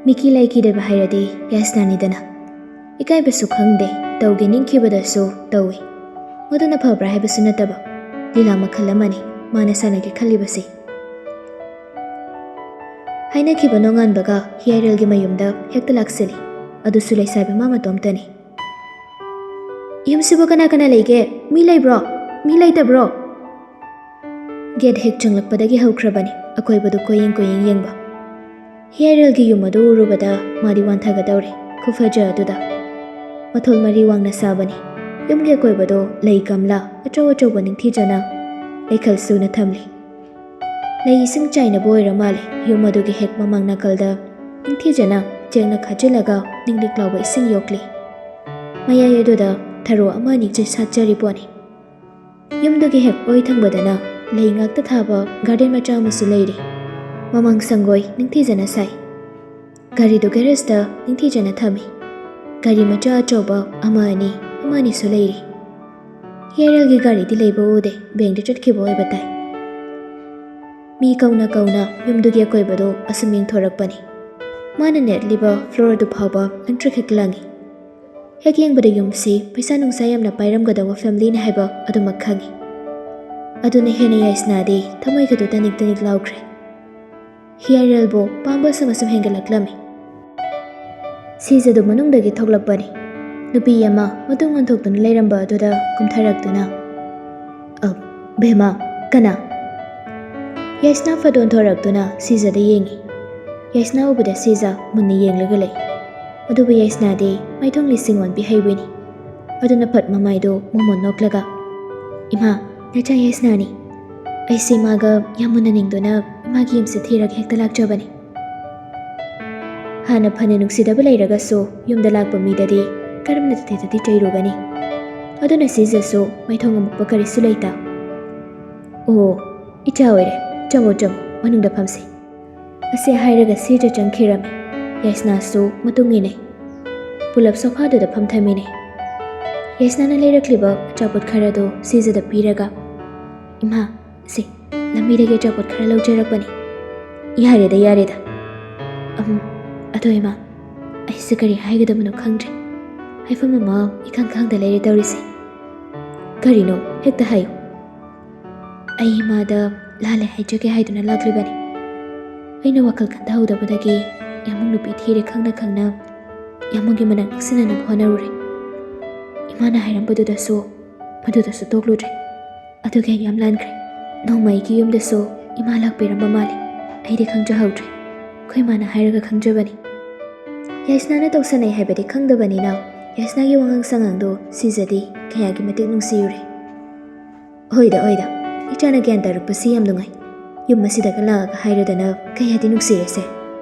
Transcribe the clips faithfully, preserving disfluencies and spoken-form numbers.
ꯃꯤꯀꯤ ꯂꯩꯈꯤꯗꯕ ꯍꯥꯏꯔꯗꯤ ꯌꯥꯏꯁꯅꯥꯅꯤꯗꯅ꯫ ꯏꯀꯥꯏꯕꯁꯨ ꯈꯪꯗꯦ, ꯇꯧꯒꯦ ꯅꯤꯡꯈꯤꯕꯗꯁꯨ ꯇꯧꯏ꯫ ꯃꯗꯨꯅ ꯐꯕ꯭ꯔꯥ ꯍꯥꯏꯕꯁꯨ ꯅꯠꯇꯕ, ꯂꯤꯂꯥ ꯃꯈꯜ ꯑꯃꯅꯤ ꯃꯥꯅ ꯁꯥꯟꯅꯒꯦ ꯈꯜꯂꯤꯕꯁꯤ꯫ ꯍꯥꯏꯅꯈꯤꯕ ꯅꯣꯡꯉꯥꯟꯕꯒ ꯍꯤꯌꯥꯏꯔꯦꯜꯒꯤ ꯃꯌꯨꯝꯗ ꯍꯦꯛꯇ ꯂꯥꯛꯁꯤꯜꯂꯤ꯫ ꯑꯗꯨꯁꯨ ꯂꯩꯁꯥꯕꯤ ꯃꯥ ꯃꯇꯣꯝꯇꯅꯤ꯫ "ꯌꯨꯝꯁꯤꯕꯨ ꯀꯅꯥ ꯀꯅꯥ ꯂꯩꯒꯦ? ꯃꯤ ꯂꯩꯕ꯭ꯔꯣ? ꯃꯤ ꯂꯩꯇꯕ꯭ꯔꯣ?" ꯒꯦꯠ ꯍꯦꯛ ꯆꯪꯂꯛꯄꯗꯒꯤ ꯍꯧꯈ꯭ꯔꯕꯅꯤ ꯑꯀꯣꯏꯕꯗꯨ ꯀꯣꯏꯌꯦꯡ ꯀꯣꯏꯌꯦꯡ ꯌꯦꯡꯕ꯫ ꯍꯤꯌꯥꯏꯔꯦꯜꯒꯤ ꯌꯨꯝ ꯑꯗꯨ ꯎꯔꯨꯕꯗ ꯃꯥꯗꯤ ꯋꯥꯟꯊꯒꯗꯧꯔꯦ꯫ ꯈꯨꯐꯖ ꯑꯗꯨꯗ꯫ ꯃꯊꯣꯜ ꯃꯔꯤ ꯋꯥꯡꯅ ꯁꯥꯕꯅꯤ꯫ ꯌꯨꯝꯒꯤ ꯑꯀꯣꯏꯕꯗꯣ ꯂꯩ ꯒꯝꯂꯥ ꯑꯆꯧ ꯑꯆꯧꯕ ꯅꯤꯡꯊꯤꯖꯅ ꯂꯩꯈꯜ ꯁꯨꯅ ꯊꯝꯂꯤ꯫ ꯂꯩ ꯏꯁꯤꯡ ꯆꯥꯏꯅꯕ ꯑꯣꯏꯔ ꯃꯥꯜꯂꯦ꯫ ꯌꯨꯝ ꯑꯗꯨꯒꯤ ꯍꯦꯛ ꯃꯃꯥꯡ ꯅꯥꯀꯜꯗ ꯅꯤꯡꯊꯤꯖꯅ ꯆꯦꯡꯅ ꯈꯥꯖꯤꯜꯂꯒ ꯅꯤꯡ ꯅꯤꯛ ꯂꯥꯎꯕ ꯏꯁꯤꯡ ꯌꯣꯛꯂꯤ꯫ ꯃꯌꯥꯏ ꯑꯗꯨꯗ ꯊꯔꯣ ꯑꯃ ꯑꯅꯤ ꯆꯦ-, ꯁꯥꯠꯆꯔꯤ ꯄꯣꯠꯅꯤ꯫ ꯌꯨꯝꯗꯨꯒꯤ ꯍꯦꯛ ꯑꯣꯏ ꯊꯪꯕꯗꯅ ꯂꯩ ꯉꯥꯛꯇ ꯊꯥꯕ ꯒꯥꯔꯗꯦꯟ ꯃꯆꯥ ꯑꯃꯁꯨ ꯂꯩꯔꯤ꯫ ꯃꯃꯥꯡ ꯁꯪꯒꯣꯏ ꯅꯤꯡꯊꯤꯖꯅ ꯁꯥꯏ꯫ ꯒꯥꯔꯤꯗꯨ ꯒꯦꯔꯦꯖꯇ ꯅꯤꯡꯊꯤꯖꯅ ꯊꯝꯃꯤ꯫ ꯒꯥꯔꯤ ꯃꯆꯥ ꯑꯆꯧꯕ ꯑꯃ ꯑꯅꯤ, ꯑꯃ ꯑꯅꯤꯁꯨ ꯂꯩꯔꯤ꯫ ꯍꯤꯌꯥꯏꯔꯦꯜꯒꯤ ꯒꯥꯔꯤꯗꯤ ꯂꯩꯕ ꯎꯗꯦ, ꯕꯦꯡꯗ ꯆꯠꯈꯤꯕ ꯑꯣꯏꯕ ꯇꯥꯏ꯫ ꯃꯤ ꯀꯧꯅ ꯀꯧꯅ ꯌꯨꯝꯗꯨꯒꯤ ꯑꯀꯣꯏꯕꯗꯨ ꯑꯁꯨꯝ ꯌꯦꯡꯊꯣꯔꯛꯄꯅꯤ꯫ ꯃꯥꯅ ꯅꯦꯠꯂꯤꯕ ꯐ꯭ꯂꯣꯔ ꯑꯗꯨ ꯐꯥꯎꯕ ꯂꯪꯇ꯭ꯔꯤꯛ ꯍꯦꯛ ꯂꯪꯏ꯫ ꯍꯦꯛ ꯌꯦꯡꯕꯗ ꯌꯨꯝꯁꯤ ꯄꯩꯁꯥ ꯅꯨꯡꯁꯥ ꯌꯥꯝꯅ ꯄꯥꯏꯔꯝꯒꯗꯧꯕ ꯐꯦꯃꯤꯂꯤꯅꯤ ꯍꯥꯏꯕ ꯑꯗꯨꯃꯛ ꯈꯪꯏ꯫ ꯑꯗꯨꯅ ꯍꯦꯟꯅ ꯌꯥꯏꯁꯅꯥꯗꯤ ꯊꯃꯣꯏꯒꯗꯨ ꯇꯅꯤꯛ ꯇꯅꯤꯛ ꯂꯥꯎꯈ꯭ꯔꯦ꯫ ꯍꯤꯌꯥꯏꯔꯦꯜꯕꯨ ꯄꯥꯝꯕ ꯑꯁꯨꯝ ꯑꯁꯨꯝ ꯍꯦꯟꯒꯠꯂꯛꯂꯝꯃꯤ꯫ ꯁꯤꯖꯗꯨ ꯃꯅꯨꯡꯗꯒꯤ ꯊꯣꯛꯂꯛꯄꯅꯤ꯫ ꯅꯨꯄꯤ ꯑꯃ ꯃꯇꯨꯡ ꯑꯣꯟꯊꯣꯛꯇꯨꯅ ꯂꯩꯔꯝꯕ ꯑꯗꯨꯗ ꯀꯨꯝꯊꯔꯛꯇꯨꯅ, "ꯑ, ꯕꯦꯝꯃ, ꯀꯅꯥ?" ꯌꯥꯏꯁꯅꯥ ꯐꯠ ꯑꯣꯟꯊꯣꯔꯛꯇꯨꯅ ꯁꯤꯖꯗ ꯌꯦꯡꯏ꯫ ꯌꯥꯏꯁꯅꯥ ꯎꯕꯗ ꯁꯤꯖ ꯃꯨꯟꯅ ꯌꯦꯡꯂꯒ ꯂꯩ꯫ ꯑꯗꯨꯕꯨ ꯌꯥꯏꯁꯅꯥꯗꯤ ꯃꯥꯏꯊꯣꯡ ꯂꯤꯁꯤꯡ ꯑꯣꯟꯕꯤ ꯍꯩꯕꯤꯅꯤ꯫ ꯑꯗꯨꯅ ꯐꯠ ꯃꯃꯥꯏꯗꯨ ꯃꯣꯃꯣꯟ ꯅꯣꯛꯂꯒ, "ꯏꯃꯥ, ꯅꯆꯥ ꯌꯥꯏꯁꯅꯥꯅꯤ꯫ ꯑꯩꯁꯦ ꯏꯃꯥꯒ ꯌꯥꯝ ꯃꯨꯟꯅ ꯅꯤꯡꯗꯨꯅ ꯏꯃꯥꯒꯤ ꯌꯨꯝꯁꯦ ꯊꯤꯔꯒ ꯍꯦꯛꯇ ꯂꯥꯛꯆꯕꯅꯤ꯫" ꯍꯥꯟꯅ ꯐꯅ ꯅꯨꯡꯁꯤꯗꯕ ꯂꯩꯔꯒꯁꯨ ꯌꯨꯝꯗ ꯂꯥꯛꯄ ꯃꯤꯗꯗꯤ ꯀꯔꯝꯅ ꯇꯊꯤ ꯇꯊꯤ ꯆꯩꯔꯨꯒꯅꯤ? ꯑꯗꯨꯅ ꯁꯤꯖꯁꯨ ꯃꯥꯏꯊꯣꯡ ꯑꯃꯨꯛꯄ ꯀꯔꯤꯁꯨ ꯂꯩꯇ, "ꯑꯣ, ꯏꯆꯥ ꯑꯣꯏꯔꯦ, ꯆꯪꯉꯣ, ꯆꯪꯉꯣ, ꯃꯅꯨꯡꯗ ꯐꯝꯁꯤ꯫" ꯑꯁꯤ ꯍꯥꯏꯔꯒ ꯁꯤꯖ ꯆꯪꯈꯤꯔꯝꯃꯤ꯫ ꯌꯥꯏꯁꯅꯥꯁꯨ ꯃꯇꯨꯡ ꯏꯟꯅꯩ꯫ ꯄꯨꯂꯞ ꯁꯣꯐꯥꯗꯨꯗ ꯐꯝꯊꯃꯤꯟꯅꯩ꯫ ꯌꯥꯏꯁꯅꯥꯅ ꯂꯩꯔꯛꯂꯤꯕ ꯑꯆꯥꯄꯣꯠ ꯈꯔꯗꯨ ꯁꯤꯖꯗ ꯄꯤꯔꯒ, "ꯏꯃꯥ, ꯁꯤ, ꯂꯝꯕꯤꯗꯒꯤ ꯑꯆꯥꯄꯣꯠ ꯈꯔ ꯂꯧꯖꯔꯛꯄꯅꯤ꯫" "ꯌꯥꯔꯦꯗ, ꯌꯥꯔꯦꯗ꯫ ꯑꯝ, ꯑꯗꯣ ꯏꯃꯥ, ꯑꯩꯁꯦ ꯀꯔꯤ ꯍꯥꯏꯒꯗꯕꯅꯣ ꯈꯪꯗ꯭ꯔꯦ꯫ ꯍꯥꯏꯐꯝ ꯑꯃ ꯏꯈꯪ ꯈꯪꯗ ꯂꯩꯔꯦ ꯇꯧꯔꯤꯁꯦ꯫ ꯀꯔꯤꯅꯣ? ꯍꯦꯛꯇ ꯍꯥꯏꯌꯨ꯫ ꯑꯩ ꯏꯃꯥꯗ ꯂꯥꯜꯂꯦ ꯍꯥꯏꯖꯒꯦ ꯍꯥꯏꯗꯨꯅ ꯂꯥꯛꯂꯤꯕꯅꯤ꯫ ꯑꯩꯅ ꯋꯥꯈꯜ ꯈꯟꯊꯍꯧꯗꯕꯗꯒꯤ ꯌꯥꯝꯕꯨꯡ ꯅꯨꯄꯤ ꯊꯤꯔꯦ ꯈꯪꯅ ꯈꯪꯅ ꯌꯥꯝꯕꯨꯡꯒꯤ ꯃꯅꯥꯛ ꯅꯛꯁꯤꯟꯅꯅꯕ ꯍꯣꯠꯅꯔꯨꯔꯦ꯫ ꯏꯃꯥꯅ ꯍꯥꯏꯔꯝꯕꯗꯨꯗꯁꯨ, ꯃꯗꯨꯗꯁꯨ ꯇꯣꯛꯂꯨꯗ꯭ꯔꯦ꯫ ꯑꯗꯨꯒꯤ ꯑꯩ ꯌꯥꯝ ꯂꯥꯟꯈ꯭ꯔꯦ꯫ ꯅꯣꯡꯃ ꯑꯩꯒꯤ ꯌꯨꯝꯗꯁꯨ ꯏꯃꯥ ꯂꯥꯛꯄꯤꯔꯝꯕ ꯃꯥꯜꯂꯦ꯫ ꯑꯩꯗꯤ ꯈꯪꯖꯍꯧꯗ꯭ꯔꯦ꯫ ꯑꯩꯈꯣꯏ ꯏꯃꯥꯅ ꯍꯥꯏꯔꯒ ꯈꯪꯖꯕꯅꯤ꯫ ꯌꯥꯏꯁꯅꯥꯅ ꯇꯧꯁꯟꯅꯩ ꯍꯥꯏꯕꯗꯤ ꯈꯪꯗꯕꯅꯤꯅ ꯌꯥꯏꯁꯅꯥꯒꯤ ꯋꯥꯉꯥꯡ ꯁꯉꯥꯡꯗꯣ ꯁꯤꯖꯗꯤ ꯀꯌꯥꯒꯤ ꯃꯇꯤꯛ ꯅꯨꯡꯁꯤꯔꯨꯔꯦ꯫ ꯍꯣꯏꯗ, ꯍꯣꯏꯗ, ꯏꯆꯥꯅ ꯒ꯭ꯌꯥꯟ ꯇꯥꯔꯛꯄꯁꯤ ꯌꯥꯝ ꯅꯨꯡꯉꯥꯏ꯫ ꯌꯨꯝ ꯑꯁꯤꯗꯒ ꯂꯥꯛꯑꯒ ꯍꯥꯏꯔꯗꯅ ꯀꯌꯥꯗꯤ ꯅꯨꯡꯁꯤꯔꯦꯁꯦ꯫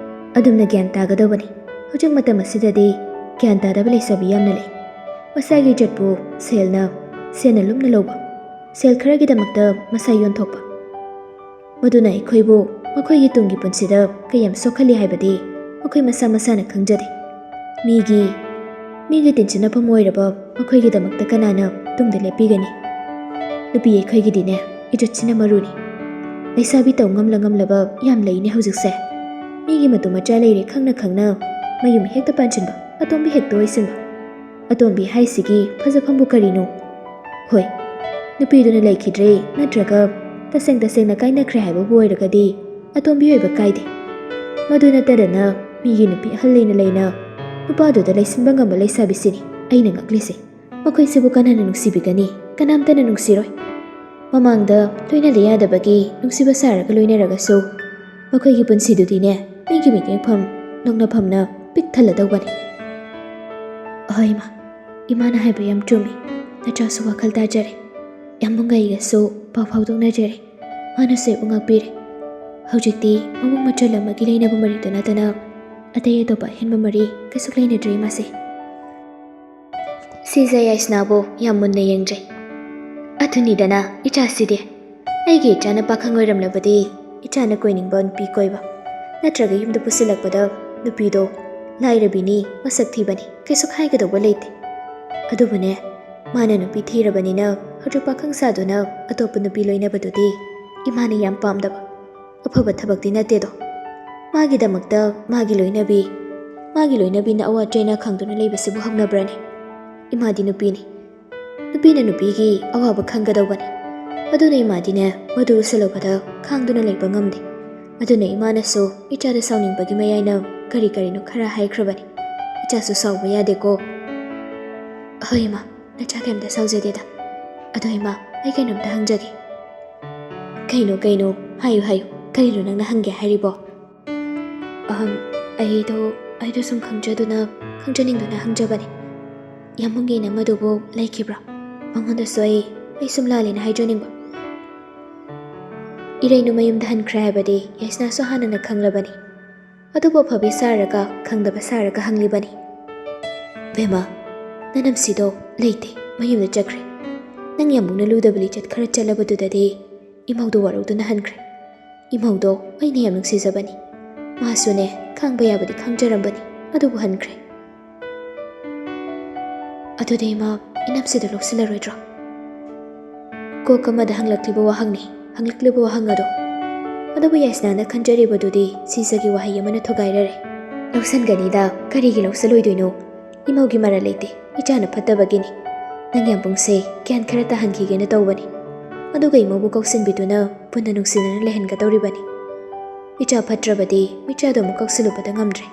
ꯑꯗꯨꯝꯅ ꯒ꯭ꯌꯥꯟ ꯇꯥꯒꯗꯧꯕꯅꯤ꯫ ꯍꯧꯖꯤꯛ ꯃꯇꯝ ꯑꯁꯤꯗꯗꯤ ꯒ꯭ꯌꯥꯟ ꯇꯥꯗꯕ ꯂꯩꯁꯥꯕꯤ ꯌꯥꯝꯅ ꯂꯩ꯫ ꯃꯁꯥꯒꯤ ꯏꯖꯠꯄꯨ ꯁꯦꯜꯅ, ꯁꯦꯜꯅ ꯂꯨꯝꯅ ꯂꯧꯕ, ꯁꯦꯜ ꯈꯔꯒꯤꯗꯃꯛꯇ ꯃꯁꯥ ꯌꯣꯟꯊꯣꯛꯄ꯫ ꯃꯗꯨꯅ ꯑꯩꯈꯣꯏꯕꯨ ꯃꯈꯣꯏꯒꯤ ꯇꯨꯡꯒꯤ ꯄꯨꯟꯁꯤꯗ ꯀꯌꯥꯝ ꯁꯣꯛꯍꯜꯂꯤ ꯍꯥꯏꯕꯗꯤ ꯃꯈꯣꯏ ꯃꯁꯥ ꯃꯁꯥꯅ ꯈꯪꯖꯗꯦ꯫ ꯃꯤꯒꯤ, ꯃꯤꯒꯤ ꯇꯤꯟꯁꯤꯟꯅꯐꯝ ꯑꯣꯏꯔꯕ ꯃꯈꯣꯏꯒꯤꯗꯃꯛꯇ ꯀꯅꯥꯅ ꯇꯨꯡꯗ ꯂꯦꯞꯄꯤꯒꯅꯤ? ꯅꯨꯄꯤ ꯑꯩꯈꯣꯏꯒꯤꯗꯤꯅꯦ, ꯏꯖꯠꯁꯤꯅ ꯃꯔꯨꯅꯤ꯫ ꯂꯩꯁꯥꯕꯤ ꯇꯧ ꯉꯝꯂ ꯉꯝꯂꯕ ꯌꯥꯝ ꯂꯩꯅꯦ ꯍꯧꯖꯤꯛꯁꯦ꯫ ꯃꯤꯒꯤ ꯃꯇꯨ ꯃꯆꯥ ꯂꯩꯔꯦ ꯈꯪꯅ ꯈꯪꯅ ꯃꯌꯨꯝ ꯍꯦꯛꯇ ꯄꯥꯟꯁꯤꯟꯕ, ꯑꯇꯣꯝꯕꯤ ꯍꯦꯛꯇ ꯑꯣꯏꯁꯤꯟꯕ꯫ ꯑꯇꯣꯝꯕꯤ ꯍꯥꯏꯁꯤꯒꯤ ꯐꯖꯐꯝꯕꯨ ꯀꯔꯤꯅꯣ? ꯍꯣꯏ, ꯅꯨꯄꯤꯗꯨꯅ ꯂꯩꯈꯤꯗ꯭ꯔꯦ ꯅꯠꯇ꯭ꯔꯒ ꯇꯁꯦꯡ ꯇꯁꯦꯡꯅ ꯀꯥꯏꯅꯈ꯭ꯔꯦ ꯍꯥꯏꯕꯕꯨ ꯑꯣꯏꯔꯒꯗꯤ ꯑꯇꯣꯝꯕꯤ ꯑꯣꯏꯕ ꯀꯥꯏꯗꯦ꯫ ꯃꯗꯨ ꯅꯠꯇꯗꯅ ꯃꯤꯒꯤ ꯅꯨꯄꯤ ꯑꯍꯜ ꯂꯩꯅ ꯂꯩꯅ ꯅꯨꯄꯥꯗꯨꯗ ꯂꯩꯁꯤꯟꯕ ꯉꯝꯕ ꯂꯩꯁꯥꯕꯤꯁꯤꯅꯤ ꯑꯩꯅ ꯉꯛꯂꯤꯁꯦ꯫ ꯃꯈꯣꯏꯁꯤꯕꯨ ꯀꯅꯥꯅ ꯅꯨꯡꯁꯤꯕꯤꯒꯅꯤ? ꯀꯅꯥꯝꯇꯅ ꯅꯨꯡꯁꯤꯔꯣꯏ꯫ ꯃꯃꯥꯡꯗ ꯂꯣꯏꯅꯗ ꯌꯥꯗꯕꯒꯤ ꯅꯨꯡꯁꯤꯕ ꯁꯥꯔꯒ ꯂꯣꯏꯅꯔꯒꯁꯨ ꯃꯈꯣꯏꯒꯤ ꯄꯨꯟꯁꯤꯗꯨꯗꯤꯅꯦ, ꯃꯤꯒꯤ ꯃꯤꯠꯌꯦꯡꯐꯝ, ꯅꯣꯛꯅꯐꯝꯅ ꯄꯤꯛ ꯊꯜꯂꯗꯧꯕꯅꯤ꯫ ꯑꯍꯣꯏ ꯏꯃꯥ, ꯏꯃꯥꯅ ꯍꯥꯏꯕ ꯌꯥꯝ ꯆꯨꯝꯃꯤ꯫ ꯅꯆꯥꯁꯨ ꯋꯥꯈꯜ ꯇꯥꯖꯔꯦ꯫ ꯌꯥꯝꯕꯨꯡꯒ ꯑꯩꯒꯁꯨ ꯄꯥꯎ ꯐꯥꯎꯗꯣꯛꯅꯖꯔꯦ꯫ ꯃꯥꯅꯁꯨ ꯑꯩꯕꯨ ꯉꯥꯛꯄꯤꯔꯦ꯫ ꯍꯧꯖꯤꯛꯇꯤ ꯃꯕꯨꯡ ꯃꯆꯜ ꯑꯃꯒꯤ ꯂꯩꯅꯕ ꯃꯔꯤꯗꯨ ꯅꯠꯇꯅ ꯑꯇꯩ ꯑꯇꯣꯞꯄ ꯑꯍꯦꯟꯕ ꯃꯔꯤ ꯀꯩꯁꯨ ꯂꯩꯅꯗ꯭ꯔꯦ ꯏꯃꯥꯁꯦ꯫ ꯁꯤꯖ ꯌꯥꯏꯁꯅꯥꯕꯨ ꯌꯥꯝ ꯃꯨꯟꯅ ꯌꯦꯡꯖꯩ꯫ ꯑꯗꯨꯅꯤꯗꯅ ꯏꯆꯥꯁꯤꯗꯤ꯫ ꯑꯩꯒꯤ ꯏꯆꯥꯅ ꯄꯥꯈꯪ ꯑꯣꯏꯔꯝꯂꯕꯗꯤ ꯏꯆꯥꯅ ꯀꯣꯏꯅꯤꯡꯕ ꯅꯨꯄꯤ ꯀꯣꯏꯕ, ꯅꯠꯇ꯭ꯔꯒ ꯌꯨꯝꯗ ꯄꯨꯁꯤꯜꯂꯛꯄꯗ ꯅꯨꯄꯤꯗꯣ ꯂꯥꯏꯔꯕꯤꯅꯤ, ꯃꯁꯛ ꯊꯤꯕꯅꯤ, ꯀꯩꯁꯨ ꯈꯥꯏꯒꯗꯧꯕ ꯂꯩꯇꯦ꯫ ꯑꯗꯨꯕꯨꯅꯦ, ꯃꯥꯅ ꯅꯨꯄꯤ ꯊꯤꯔꯕꯅꯤꯅ ꯍꯧꯖꯤꯛ ꯄꯥꯈꯪ ꯁꯥꯗꯨꯅ ꯑꯇꯣꯞꯄ ꯅꯨꯄꯤ ꯂꯣꯏꯅꯕꯗꯨꯗꯤ ꯏꯃꯥꯅ ꯌꯥꯝ ꯄꯥꯝꯗꯕ꯫ ꯑꯐꯕ ꯊꯕꯛꯇꯤ ꯅꯠꯇꯦꯗꯣ꯫ ꯃꯥꯒꯤꯗꯃꯛꯇ ꯃꯥꯒꯤ ꯂꯣꯏꯅꯕꯤ ꯃꯥꯒꯤ ꯂꯣꯏꯅꯕꯤꯅ ꯑꯋꯥ ꯆꯩꯅ ꯈꯪꯗꯨꯅ ꯂꯩꯕꯁꯤꯕꯨ ꯍꯧꯅꯕ꯭ꯔꯅꯦ? ꯏꯃꯥꯗꯤ ꯅꯨꯄꯤꯅꯤ꯫ ꯅꯨꯄꯤꯅ ꯅꯨꯄꯤꯒꯤ ꯑꯋꯥꯕ ꯈꯪꯒꯗꯧꯕꯅꯤ꯫ ꯑꯗꯨꯅ ꯏꯃꯥꯗꯤꯅꯦ, ꯃꯗꯨ ꯎꯁꯜꯂꯨꯕꯗ ꯈꯥꯡꯗꯨꯅ ꯂꯩꯕ ꯉꯝꯗꯦ꯫ ꯑꯗꯨꯅ ꯏꯃꯥꯅꯁꯨ ꯏꯆꯥꯗ ꯁꯥꯎꯅꯤꯡꯕꯒꯤ ꯃꯌꯥꯏꯅ ꯀꯔꯤ ꯀꯔꯤꯅꯣ ꯈꯔ ꯍꯥꯏꯈ꯭ꯔꯕꯅꯤ꯫ "ꯏꯆꯥꯁꯨ ꯁꯥꯎꯕ ꯌꯥꯗꯦꯀꯣ?" "ꯍꯣꯏ ꯏꯃꯥ, ꯅꯆꯥ ꯀꯩꯝꯇ ꯁꯥꯎꯖꯗꯦꯗ꯫ ꯑꯗꯣ ꯏꯃꯥ, ꯑꯩ ꯀꯩꯅꯣꯝꯇ ꯍꯪꯖꯒꯦ꯫" "ꯀꯩꯅꯣ, ꯀꯩꯅꯣ? ꯍꯥꯏꯌꯨ, ꯍꯥꯏꯌꯨ꯫ ꯀꯔꯤꯅꯣ ꯅꯪꯅ ꯍꯪꯒꯦ ꯍꯥꯏꯔꯤꯕꯣ?" "ꯑꯍꯝ, ꯑꯩꯗꯣ, ꯑꯩꯗꯣ ꯁꯨꯝ ꯈꯪꯖꯗꯨꯅ, ꯈꯪꯖꯅꯤꯡꯗꯨꯅ ꯍꯪꯖꯕꯅꯤ꯫ ꯌꯥꯝꯕꯨꯡꯒꯤ ꯏꯅꯝꯃꯗꯨꯕꯨ ꯂꯩꯈꯤꯕ꯭ꯔꯥ? ꯃꯉꯣꯟꯗꯁꯨ ꯑꯩ, ꯑꯩ ꯁꯨꯝ ꯂꯥꯜꯂꯦꯅ ꯍꯥꯏꯖꯅꯤꯡꯕ꯫" ꯏꯔꯩꯅꯨ ꯃꯌꯨꯝꯗ ꯍꯟꯈ꯭ꯔꯦ ꯍꯥꯏꯕꯗꯤ ꯌꯥꯏꯁꯅꯥꯁꯨ ꯍꯥꯟꯅꯅ ꯈꯪꯂꯕꯅꯤ꯫ ꯑꯗꯨꯕꯨ ꯑꯐꯕꯤ ꯁꯥꯔꯒ, ꯈꯪꯗꯕ ꯁꯥꯔꯒ ꯍꯪꯂꯤꯕꯅꯤ꯫ "ꯕꯦꯝꯃ, ꯅꯅꯝꯁꯤꯗꯣ ꯂꯩꯇꯦ, ꯃꯌꯨꯝꯗ ꯆꯠꯈ꯭ꯔꯦ꯫ ꯅꯪ ꯌꯥꯝꯕꯨꯡꯅ ꯂꯨꯗꯕ ꯂꯤꯆꯠ ꯈꯔ ꯆꯠꯂꯕꯗꯨꯗꯗꯤ ꯏꯃꯧꯗꯣ ꯋꯥꯔꯧꯗꯨꯅ ꯍꯟꯈ꯭ꯔꯦ꯫ ꯏꯃꯧꯗꯣ ꯑꯩꯅ ꯌꯥꯝ ꯅꯨꯡꯁꯤꯖꯕꯅꯤ꯫ ꯃꯥꯁꯨꯅꯦ, ꯈꯥꯡꯕ ꯌꯥꯕꯗꯤ ꯈꯥꯡꯖꯔꯝꯕꯅꯤ, ꯑꯗꯨꯕꯨ ꯍꯟꯈ꯭ꯔꯦ꯫" "ꯑꯗꯨꯗꯤ ꯏꯃꯥ, ꯏꯅꯝꯁꯤꯗ ꯂꯧꯁꯤꯜꯂꯔꯣꯏꯗ꯭ꯔꯣ?" ꯀꯣꯛ ꯑꯃꯗ ꯍꯪꯂꯛꯂꯤꯕ ꯋꯥꯍꯪꯅꯤ, ꯍꯪꯂꯛꯂꯤꯕ ꯋꯥꯍꯪ ꯑꯗꯣ꯫ ꯑꯗꯨꯕꯨ ꯌꯥꯏꯁꯅꯥꯅ ꯈꯟꯖꯔꯤꯕꯗꯨꯗꯤ ꯁꯤꯖꯒꯤ ꯋꯥꯍꯩ ꯑꯃꯅ ꯊꯨꯒꯥꯏꯔꯔꯦ꯫ "ꯂꯧꯁꯤꯟꯒꯅꯤꯗ, ꯀꯔꯤꯒꯤ ꯂꯧꯁꯤꯜꯂꯣꯏꯗꯣꯏꯅꯣ? ꯏꯃꯧꯒꯤ ꯃꯔꯜ ꯂꯩꯇꯦ, ꯏꯆꯥꯅ ꯐꯠꯇꯕꯒꯤꯅꯤ꯫ ꯅꯪ ꯌꯥꯝꯕꯨꯡꯁꯦ ꯒ꯭ꯌꯥꯟ ꯈꯔ ꯇꯥꯍꯟꯈꯤꯒꯦꯅ ꯇꯧꯕꯅꯤ꯫ ꯑꯗꯨꯒ ꯏꯃꯧꯕꯨ ꯀꯧꯁꯤꯟꯕꯤꯗꯨꯅ ꯄꯨꯟꯅ ꯅꯨꯡꯁꯤꯅꯅ ꯂꯩꯍꯟꯒꯗꯧꯔꯤꯕꯅꯤ꯫ ꯏꯆꯥ ꯐꯠꯇ꯭ꯔꯕꯗꯤ ꯃꯤꯆꯥꯗꯣ ꯑꯃꯨꯛ ꯀꯧꯁꯤꯜꯂꯨꯕꯗ ꯉꯝꯗ꯭ꯔꯦ꯫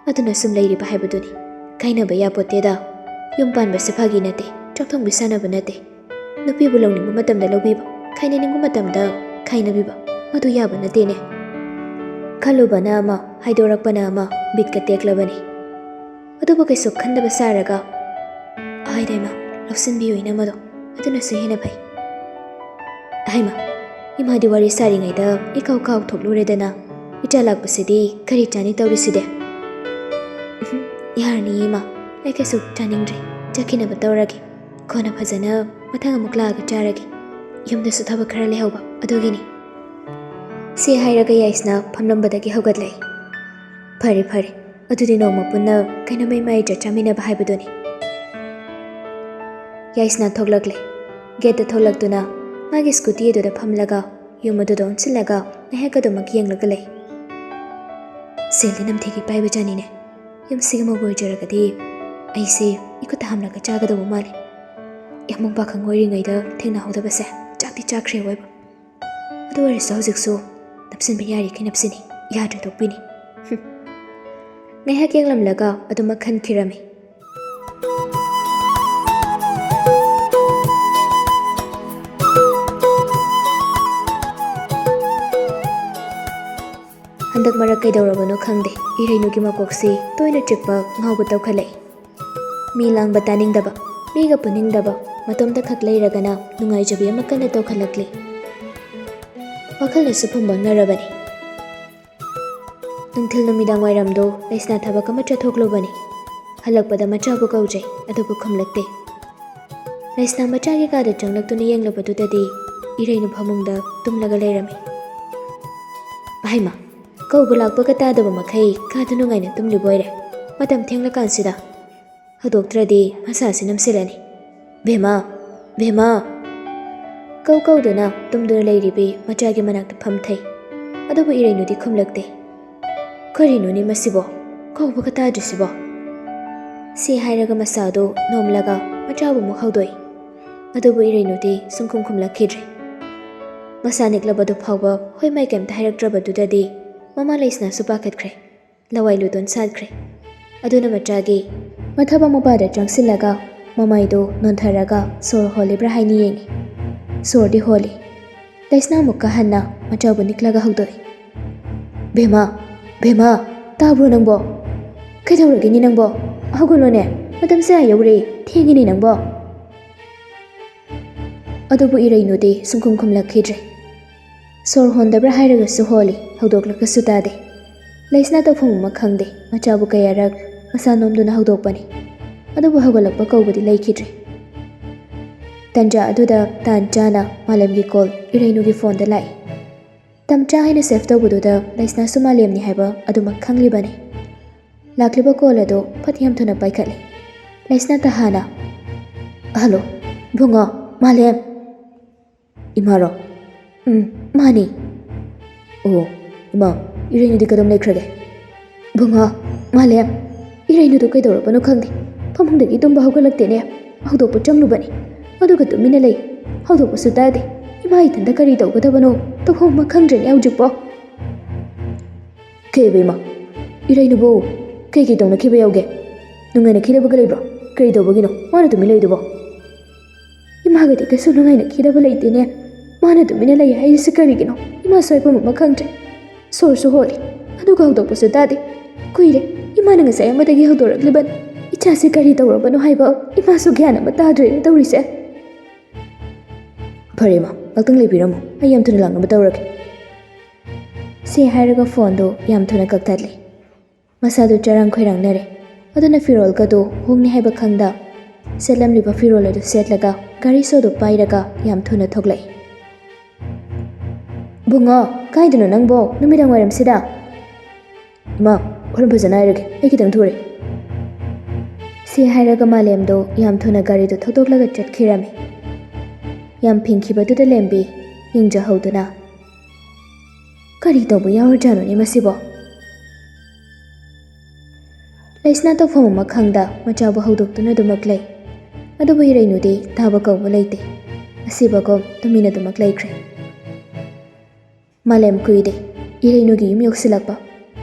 ꯑꯗꯨꯅ ꯁꯨꯝ ꯂꯩꯔꯤꯕ ꯍꯥꯏꯕꯗꯨꯅꯤ꯫ ꯀꯥꯏꯅꯕ ꯌꯥꯄꯣꯠꯇꯦꯗ꯫ ꯌꯨꯝ ꯄꯥꯟꯕꯁꯦ ꯐꯥꯒꯤ ꯅꯠꯇꯦ, ꯆꯥꯛꯊꯣꯡꯕꯤ ꯁꯥꯟꯅꯕ ꯅꯠꯇꯦ꯫ ꯅꯨꯄꯤꯕꯨ ꯂꯧꯅꯤꯡꯕ ꯃꯇꯝꯗ ꯂꯧꯕꯤꯕ, ꯈꯥꯏꯅꯅꯤꯡꯕ ꯃꯇꯝꯗ ꯈꯥꯏꯅꯕꯤꯕ, ꯃꯗꯨ ꯌꯥꯕ ꯅꯠꯇꯦꯅꯦ꯫" ꯈꯜꯂꯨꯕꯅ ꯑꯃ, ꯍꯥꯏꯗꯣꯔꯛꯄꯅ ꯑꯃ, ꯕꯤꯠꯀ ꯇꯦꯛꯂꯕꯅꯤ꯫ ꯑꯗꯨꯕꯨ ꯀꯩꯁꯨ ꯈꯟꯗꯕ ꯁꯥꯔꯒ, "ꯑꯍꯥꯏꯗ ꯏꯃꯥ, ꯂꯧꯁꯤꯟꯕꯤꯌꯨ ꯏꯅꯝꯃꯗꯣ, ꯑꯗꯨꯅꯁꯨ ꯍꯦꯟꯅ ꯐꯩ꯫" "ꯑꯍꯩꯃ, ꯏꯃꯥꯗꯤ ꯋꯥꯔꯤ ꯁꯥꯔꯤꯉꯩꯗ ꯏꯀꯥꯎ ꯀꯥꯎ ꯊꯣꯛꯂꯨꯔꯦꯗꯅ꯫ ꯏꯆꯥ ꯂꯥꯛꯄꯁꯤꯗꯤ ꯀꯔꯤ ꯆꯥꯅꯤ ꯇꯧꯔꯤꯁꯤꯗꯤ?" "ꯎꯝꯍꯨꯝ, ꯌꯥꯔꯅꯤ ꯏꯃꯥ, ꯑꯩ ꯀꯩꯁꯨ ꯆꯥꯅꯤꯡꯗ꯭ꯔꯦ, ꯆꯠꯈꯤꯅꯕ ꯇꯧꯔꯒꯦ꯫ ꯀꯣꯟꯅ ꯐꯖꯅ ꯃꯊꯪ ꯑꯃꯨꯛ ꯂꯥꯛꯑꯒ ꯆꯥꯔꯒꯦ꯫ ꯌꯨꯝꯗꯁꯨ ꯊꯕꯛ ꯈꯔ ꯂꯩꯍꯧꯕ, ꯑꯗꯨꯒꯤꯅꯤ꯫" ꯁꯤ ꯍꯥꯏꯔꯒ ꯌꯥꯏꯁꯅꯥ ꯐꯝꯂꯝꯕꯗꯒꯤ ꯍꯧꯒꯠꯂꯛꯏ꯫ "ꯐꯔꯦ, ꯐꯔꯦ, ꯑꯗꯨꯗꯤ ꯅꯣꯡꯃ ꯄꯨꯟꯅ ꯀꯩꯅꯣꯝꯃ ꯏꯃꯥ ꯏꯆꯥ ꯆꯥꯃꯤꯟꯅꯕ ꯍꯥꯏꯕꯗꯨꯅꯤ꯫" ꯌꯥꯏꯁꯅꯥ ꯊꯣꯛꯂꯛꯂꯦ꯫ ꯒꯦꯠꯇ ꯊꯣꯛꯂꯛꯇꯨꯅ ꯃꯥꯒꯤ ꯁ꯭ꯀꯨꯇꯤ ꯑꯗꯨꯗ ꯐꯝꯂꯒ ꯌꯨꯝ ꯑꯗꯨꯗ ꯑꯣꯟꯁꯤꯜꯂꯒ ꯉꯥꯏꯍꯥꯛ ꯑꯗꯨꯃꯛ ꯌꯦꯡꯂꯒ ꯂꯩ꯫ "ꯁꯦꯜꯗꯤ ꯅꯝꯊꯤꯒꯤ ꯄꯥꯏꯕꯖꯥꯠꯅꯤꯅꯦ꯫ ꯌꯨꯝꯁꯤꯒꯤ ꯃꯧ ꯑꯣꯏꯖꯔꯒꯗꯤ ꯑꯩꯁꯦ ꯏꯈꯨꯠꯇ ꯍꯥꯝꯂꯒ ꯆꯥꯒꯗꯧꯕ ꯃꯥꯜꯂꯤ꯫ ꯏꯃꯨꯡ ꯄꯥꯈꯪ ꯑꯣꯏꯔꯤꯉꯩꯗ ꯊꯦꯡꯅꯍꯧꯗꯕꯁꯦ ꯆꯥꯛꯇꯤ ꯆꯥꯈ꯭ꯔꯦ ꯑꯣꯏꯕ꯫ ꯑꯗꯨ ꯑꯣꯏꯔꯁꯨ ꯍꯧꯖꯤꯛꯁꯨ ꯅꯞꯁꯤꯟꯕ ꯌꯥꯔꯤꯈꯩ ꯅꯞꯁꯤꯟꯅꯤ, ꯌꯥꯗ꯭ꯔꯦ ꯇꯣꯛꯄꯤꯅꯤ꯫ ꯉꯥꯏꯍꯥꯛ ꯌꯦꯡꯂꯝꯂꯒ ꯑꯗꯨꯃꯛ ꯈꯟꯈꯤꯔꯝꯃꯤ꯫ ꯍꯟꯗꯛ ꯃꯔꯛ ꯀꯩꯗꯧꯔꯕꯅꯣ ꯈꯪꯗꯦ, ꯏꯔꯩꯅꯨꯒꯤ ꯃꯀꯣꯛꯁꯤ ꯇꯣꯏꯅ ꯆꯤꯛꯄ, ꯉꯥꯎꯕ ꯇꯧꯈꯠꯂꯛꯏ꯫ ꯃꯤ ꯂꯥꯡꯕ ꯇꯥꯅꯤꯡꯗꯕ, ꯃꯤꯒ ꯄꯨꯅꯤꯡꯗꯕ, ꯃꯇꯣꯝꯇ ꯈꯛ ꯂꯩꯔꯒꯅ ꯅꯨꯡꯉꯥꯏꯖꯕꯤ ꯑꯃ ꯀꯟꯅ ꯇꯧꯈꯠꯂꯛꯂꯤ꯫ ꯋꯥꯈꯜꯅꯁꯨ ꯐꯨꯝꯕꯪꯅꯔꯕꯅꯤ꯫ ꯅꯨꯡꯊꯤꯜ ꯅꯨꯃꯤꯗꯥꯡ ꯋꯥꯏꯔꯝꯗꯣ ꯂꯩꯁꯅꯥ ꯊꯕꯛ ꯑꯃ ꯆꯠꯊꯣꯛꯂꯨꯕꯅꯤ꯫ ꯍꯜꯂꯛꯄꯗ ꯃꯆꯥꯕꯨ ꯀꯧꯖꯩ, ꯑꯗꯨꯕꯨ ꯈꯨꯝꯂꯛꯇꯦ꯫ ꯂꯩꯁꯅꯥ ꯃꯆꯥꯒꯤ ꯀꯥꯗ ꯆꯪꯂꯛꯇꯨꯅ ꯌꯦꯡꯂꯕꯗꯨꯗꯗꯤ ꯏꯔꯩꯅꯨ ꯐꯃꯨꯡꯗ ꯇꯨꯝꯂꯒ ꯂꯩꯔꯝꯃꯤ꯫ ꯍꯩꯃꯥ, ꯀꯧꯕ ꯂꯥꯛꯄꯒ ꯇꯥꯗꯕ ꯃꯈꯩ ꯀꯥꯗ ꯅꯨꯡꯉꯥꯏꯅ ꯇꯨꯝꯂꯤꯕ ꯑꯣꯏꯔꯦ꯫ ꯃꯇꯝ ꯊꯦꯡꯂꯀꯥꯟꯁꯤꯗ꯫ ꯍꯧꯗꯣꯛꯇ꯭ꯔꯗꯤ ꯃꯁꯥꯁꯤ ꯅꯝꯁꯤꯜꯂꯅꯤ꯫ "ꯕꯦꯝꯃ! ꯕꯦꯝꯃ!" ꯀꯧ ꯀꯧꯗꯨꯅ ꯇꯨꯝꯗꯨꯅ ꯂꯩꯔꯤꯕꯤ ꯃꯆꯥꯒꯤ ꯃꯅꯥꯛꯇ ꯐꯝꯊꯩ꯫ ꯑꯗꯨꯕꯨ ꯏꯔꯩꯅꯨꯗꯤ ꯈꯨꯝꯂꯛꯇꯦ꯫ "ꯀꯔꯤꯅꯣꯅꯦ ꯃꯁꯤꯕꯣ? ꯀꯧꯕꯒ ꯇꯥꯗ꯭ꯔꯤꯁꯤꯕꯣ?" ꯁꯤ ꯍꯥꯏꯔꯒ ꯃꯁꯥꯗꯨ ꯅꯣꯝꯂꯒ ꯃꯆꯥꯕꯨ ꯑꯃꯨꯛ ꯍꯧꯗꯣꯛꯏ꯫ ꯑꯗꯨꯕꯨ ꯏꯔꯩꯅꯨꯗꯤ ꯁꯨꯡꯈꯨꯝ ꯈꯨꯝꯂꯛꯈꯤꯗ꯭ꯔꯦ꯫ ꯃꯁꯥ ꯅꯤꯛꯂꯕꯗꯨ ꯐꯥꯎꯕ ꯍꯣꯏ ꯃꯥꯏ ꯀꯩꯝꯇ ꯍꯥꯏꯔꯛꯇ꯭ꯔꯕꯗꯨꯗꯗꯤ ꯃꯃꯥ ꯂꯩꯁꯅꯥꯁꯨ ꯄꯥꯈꯠꯈ꯭ꯔꯦ꯫ ꯂꯋꯥꯏ ꯂꯨꯇꯣꯟ ꯁꯥꯠꯈ꯭ꯔꯦ꯫ ꯑꯗꯨꯅ ꯃꯆꯥꯒꯤ ꯃꯊꯕ ꯃꯄꯥꯗ ꯆꯪꯁꯤꯜꯂꯒ ꯃꯃꯥꯏꯗꯨ ꯅꯣꯟꯊꯔꯒ ꯁꯣꯔ ꯍꯣꯜꯂꯤꯕ꯭ꯔꯥ ꯍꯥꯏꯅ ꯌꯦꯡꯉꯤ꯫ ꯁꯣꯔꯗꯤ ꯍꯣꯜꯂꯤ꯫ ꯂꯩꯁꯅꯥ ꯑꯃꯨꯛꯀ ꯍꯟꯅ ꯃꯆꯥꯕꯨ ꯅꯤꯛꯂꯒ ꯍꯧꯗꯣꯛꯏ꯫ "ꯕꯦꯝꯃ! ꯕꯦꯝꯃ! ꯇꯥꯕ꯭ꯔꯣ ꯅꯪꯕꯣ? ꯀꯩꯗꯧꯔꯒꯦꯅꯦ ꯅꯪꯕꯣ? ꯍꯧꯒꯠꯂꯣꯅꯦ! ꯃꯇꯝꯁꯦ ꯑꯥ ꯌꯧꯔꯦ! ꯊꯦꯡꯉꯤꯅꯦ ꯅꯪꯕꯣ!" ꯑꯗꯨꯕꯨ ꯏꯔꯩꯅꯨꯗꯤ ꯁꯨꯡꯈꯨꯝ ꯈꯨꯝꯂꯛꯈꯤꯗ꯭ꯔꯦ꯫ ꯁꯣꯔ ꯍꯣꯟꯗꯕ꯭ꯔꯥ ꯍꯥꯏꯔꯒꯁꯨ ꯍꯣꯜꯂꯤ, ꯍꯧꯗꯣꯛꯂꯒꯁꯨ ꯇꯥꯗꯦ꯫ ꯂꯩꯁꯅꯥ ꯇꯧꯐꯝ ꯑꯃ ꯈꯪꯗꯦ, ꯃꯆꯥꯕꯨ ꯀꯌꯥꯔꯛ ꯃꯁꯥ ꯅꯣꯝꯗꯨꯅ ꯍꯧꯗꯣꯛꯄꯅꯤ, ꯑꯗꯨꯕꯨ ꯍꯧꯒꯠꯂꯛꯄ ꯀꯧꯕꯗꯤ ꯂꯩꯈꯤꯗ꯭ꯔꯦ꯫ ꯇꯟꯖꯥ ꯑꯗꯨꯗ ꯇꯥꯟ ꯆꯥꯅ ꯃꯥꯂꯦꯝꯒꯤ ꯀꯣꯜ ꯏꯔꯩꯅꯨꯒꯤ ꯐꯣꯟꯗ ꯂꯥꯛꯏ꯫ ꯇꯝꯆꯥ ꯍꯥꯏꯅ ꯁꯦꯚ ꯇꯧꯕꯗꯨꯗ ꯂꯩꯁꯅꯥꯁꯨ ꯃꯥꯂꯦꯝꯅꯤ ꯍꯥꯏꯕ ꯑꯗꯨꯃꯛ ꯈꯪꯂꯤꯕꯅꯤ꯫ ꯂꯥꯛꯂꯤꯕ ꯀꯣꯜ ꯑꯗꯨ ꯐꯠ ꯌꯥꯝ ꯊꯨꯅ ꯄꯥꯏꯈꯠꯂꯤ꯫ ꯂꯩꯁꯅꯥ ꯇꯍꯥꯅ, "ꯍꯜꯂꯣ, ꯏꯕꯨꯡꯉꯣ, ꯃꯥꯂꯦꯝ!" "ꯏꯃꯥꯔꯣ?" "ꯎꯝ, ꯃꯥꯅꯤ꯫" "ꯑꯣ, ꯏꯃꯥ, ꯏꯔꯩꯅꯨꯗꯤ ꯀꯗꯣꯝ ꯂꯩꯈ꯭ꯔꯒꯦ?" "ꯏꯕꯨꯡꯉꯣ, ꯃꯥꯂꯦꯝ!" ꯏꯔꯩꯅꯨꯗꯣ ꯀꯩꯗꯧꯔꯕꯅꯣ ꯈꯪꯗꯦ, ꯐꯃꯨꯡꯗꯒꯤ ꯇꯨꯝꯕ ꯍꯧꯒꯠꯂꯛꯇꯦꯅꯦ꯫ ꯍꯧꯗꯣꯛꯄ ꯆꯪꯂꯨꯕꯅꯤ, ꯑꯗꯨꯒ ꯇꯨꯃꯤꯟꯅ ꯂꯩ꯫ ꯍꯧꯗꯣꯛꯄꯁꯨ ꯇꯥꯗꯦ꯫ ꯏꯃꯥ ꯏꯊꯟꯇ ꯀꯔꯤ ꯇꯧꯒꯗꯕꯅꯣ ꯇꯧꯐꯝ ꯑꯃ ꯈꯪꯗ꯭ꯔꯦꯅꯦ ꯍꯧꯖꯤꯛꯄꯣ꯫ ꯀꯩ ꯏꯕꯦꯝꯃ, ꯏꯔꯩꯅꯨꯕꯨ ꯀꯩ ꯀꯩ ꯇꯧꯅꯈꯤꯕ ꯌꯥꯎꯒꯦ? ꯅꯨꯡꯉꯥꯏꯅꯈꯤꯗꯕꯒ ꯂꯩꯕ꯭ꯔꯣ? ꯀꯔꯤ ꯇꯧꯕꯒꯤꯅꯣ ꯃꯥꯅ ꯇꯨꯃꯤꯟ ꯂꯩꯗꯨꯕꯣ? ꯏꯃꯥꯒꯗꯤ ꯀꯩꯁꯨ ꯅꯨꯡꯉꯥꯏꯅꯈꯤꯗꯕ ꯂꯩꯇꯦꯅꯦ꯫ ꯃꯥꯅ ꯇꯨꯃꯤꯟꯅ ꯂꯩ ꯍꯥꯏꯔꯤꯁꯦ ꯀꯔꯤꯒꯤꯅꯣ? ꯏꯃꯥꯁꯨ ꯍꯥꯏꯐꯝ ꯑꯃ ꯈꯪꯗ꯭ꯔꯦ꯫ ꯁꯣꯔꯁꯨ ꯍꯣꯜꯂꯤ, ꯑꯗꯨꯒ ꯍꯧꯗꯣꯛꯄꯁꯨ ꯇꯥꯗꯦ꯫ ꯀꯨꯏꯔꯦ ꯏꯃꯥꯅ ꯉꯁꯥꯏ ꯑꯃꯗꯒꯤ ꯍꯧꯗꯣꯔꯛꯂꯤꯕꯅꯤ꯫ ꯏꯆꯥꯁꯦ ꯀꯔꯤ ꯇꯧꯔꯕꯅꯣ ꯍꯥꯏꯕ ꯏꯃꯥꯁꯨ ꯒ꯭ꯌꯥꯟ ꯑꯃ ꯇꯥꯗ꯭ꯔꯦꯅꯦ ꯇꯧꯔꯤꯁꯦ꯫ ꯐꯔꯦ ꯏꯃꯥ, ꯉꯥꯛꯇꯪ ꯂꯩꯕꯤꯔꯝꯃꯣ, ꯑꯩ ꯌꯥꯝ ꯊꯨꯅ ꯂꯥꯛꯅꯕ ꯇꯧꯔꯒꯦ꯫ ꯁꯤ ꯍꯥꯏꯔꯒ ꯐꯣꯟꯗꯣ ꯌꯥꯝ ꯊꯨꯅ ꯀꯛꯊꯠꯂꯦ꯫ ꯃꯁꯥꯗꯨ ꯆꯔꯥꯡ ꯈꯣꯏꯔꯥꯡꯅꯔꯦ꯫ ꯑꯗꯨꯅ ꯐꯤꯔꯣꯜꯒꯗꯨ ꯍꯣꯡꯅꯤ ꯍꯥꯏꯕ ꯈꯪꯗ, ꯁꯦꯠꯂꯝꯂꯤꯕ ꯐꯤꯔꯣꯜ ꯑꯗꯨ ꯁꯦꯠꯂꯒ ꯒꯥꯔꯤ ꯁꯣꯗꯨ ꯄꯥꯏꯔꯒ ꯌꯥꯝ ꯊꯨꯅ ꯊꯣꯛꯂꯛꯏ꯫ "ꯕꯨꯡꯉꯣ, ꯀꯥꯏꯗꯅꯣ ꯅꯪꯕꯣ ꯅꯨꯃꯤꯗꯥꯡ ꯋꯥꯏꯔꯝꯁꯤꯗ?" "ꯏꯃꯥ, ꯍꯣꯔꯦꯟ ꯐꯖꯅ ꯍꯥꯏꯔꯒꯦ, ꯑꯩ ꯈꯤꯇꯪ ꯊꯨꯔꯦ꯫" ꯁꯤ ꯍꯥꯏꯔꯒ ꯃꯥꯂꯦꯝꯗꯣ ꯌꯥꯝ ꯊꯨꯅ ꯒꯥꯔꯤꯗꯨ ꯊꯧꯗꯣꯛꯂꯒ ꯆꯠꯈꯤꯔꯝꯃꯤ꯫ ꯌꯥꯝ ꯐꯤꯡꯈꯤꯕꯗꯨꯗ ꯂꯦꯝꯕꯤ ꯌꯦꯡꯖꯍꯧꯗꯨꯅ, "ꯀꯔꯤ ꯇꯧꯕ ꯌꯥꯎꯔꯖꯥꯠꯅꯣꯅꯦ ꯃꯁꯤꯕꯣ?" ꯂꯩꯁꯅꯥ ꯇꯧꯐꯝ ꯑꯃ ꯈꯪꯗ ꯃꯆꯥꯕꯨ ꯍꯧꯗꯣꯛꯇꯨꯅ ꯑꯗꯨꯃꯛ ꯂꯩ꯫ ꯑꯗꯨꯕꯨ ꯏꯔꯩꯅꯨꯗꯤ ꯇꯥꯕ ꯀꯧꯕ ꯂꯩꯇꯦ꯫ ꯑꯁꯤꯕꯒꯨꯝ ꯇꯨꯃꯤꯟ ꯑꯗꯨꯃꯛ ꯂꯩꯈ꯭ꯔꯦ꯫ ꯃꯥꯂꯦꯝ ꯀꯨꯏꯗꯦ ꯏꯔꯩꯅꯨꯒꯤ ꯌꯨꯝ ꯌꯧꯁꯤꯜꯂꯛꯄ꯫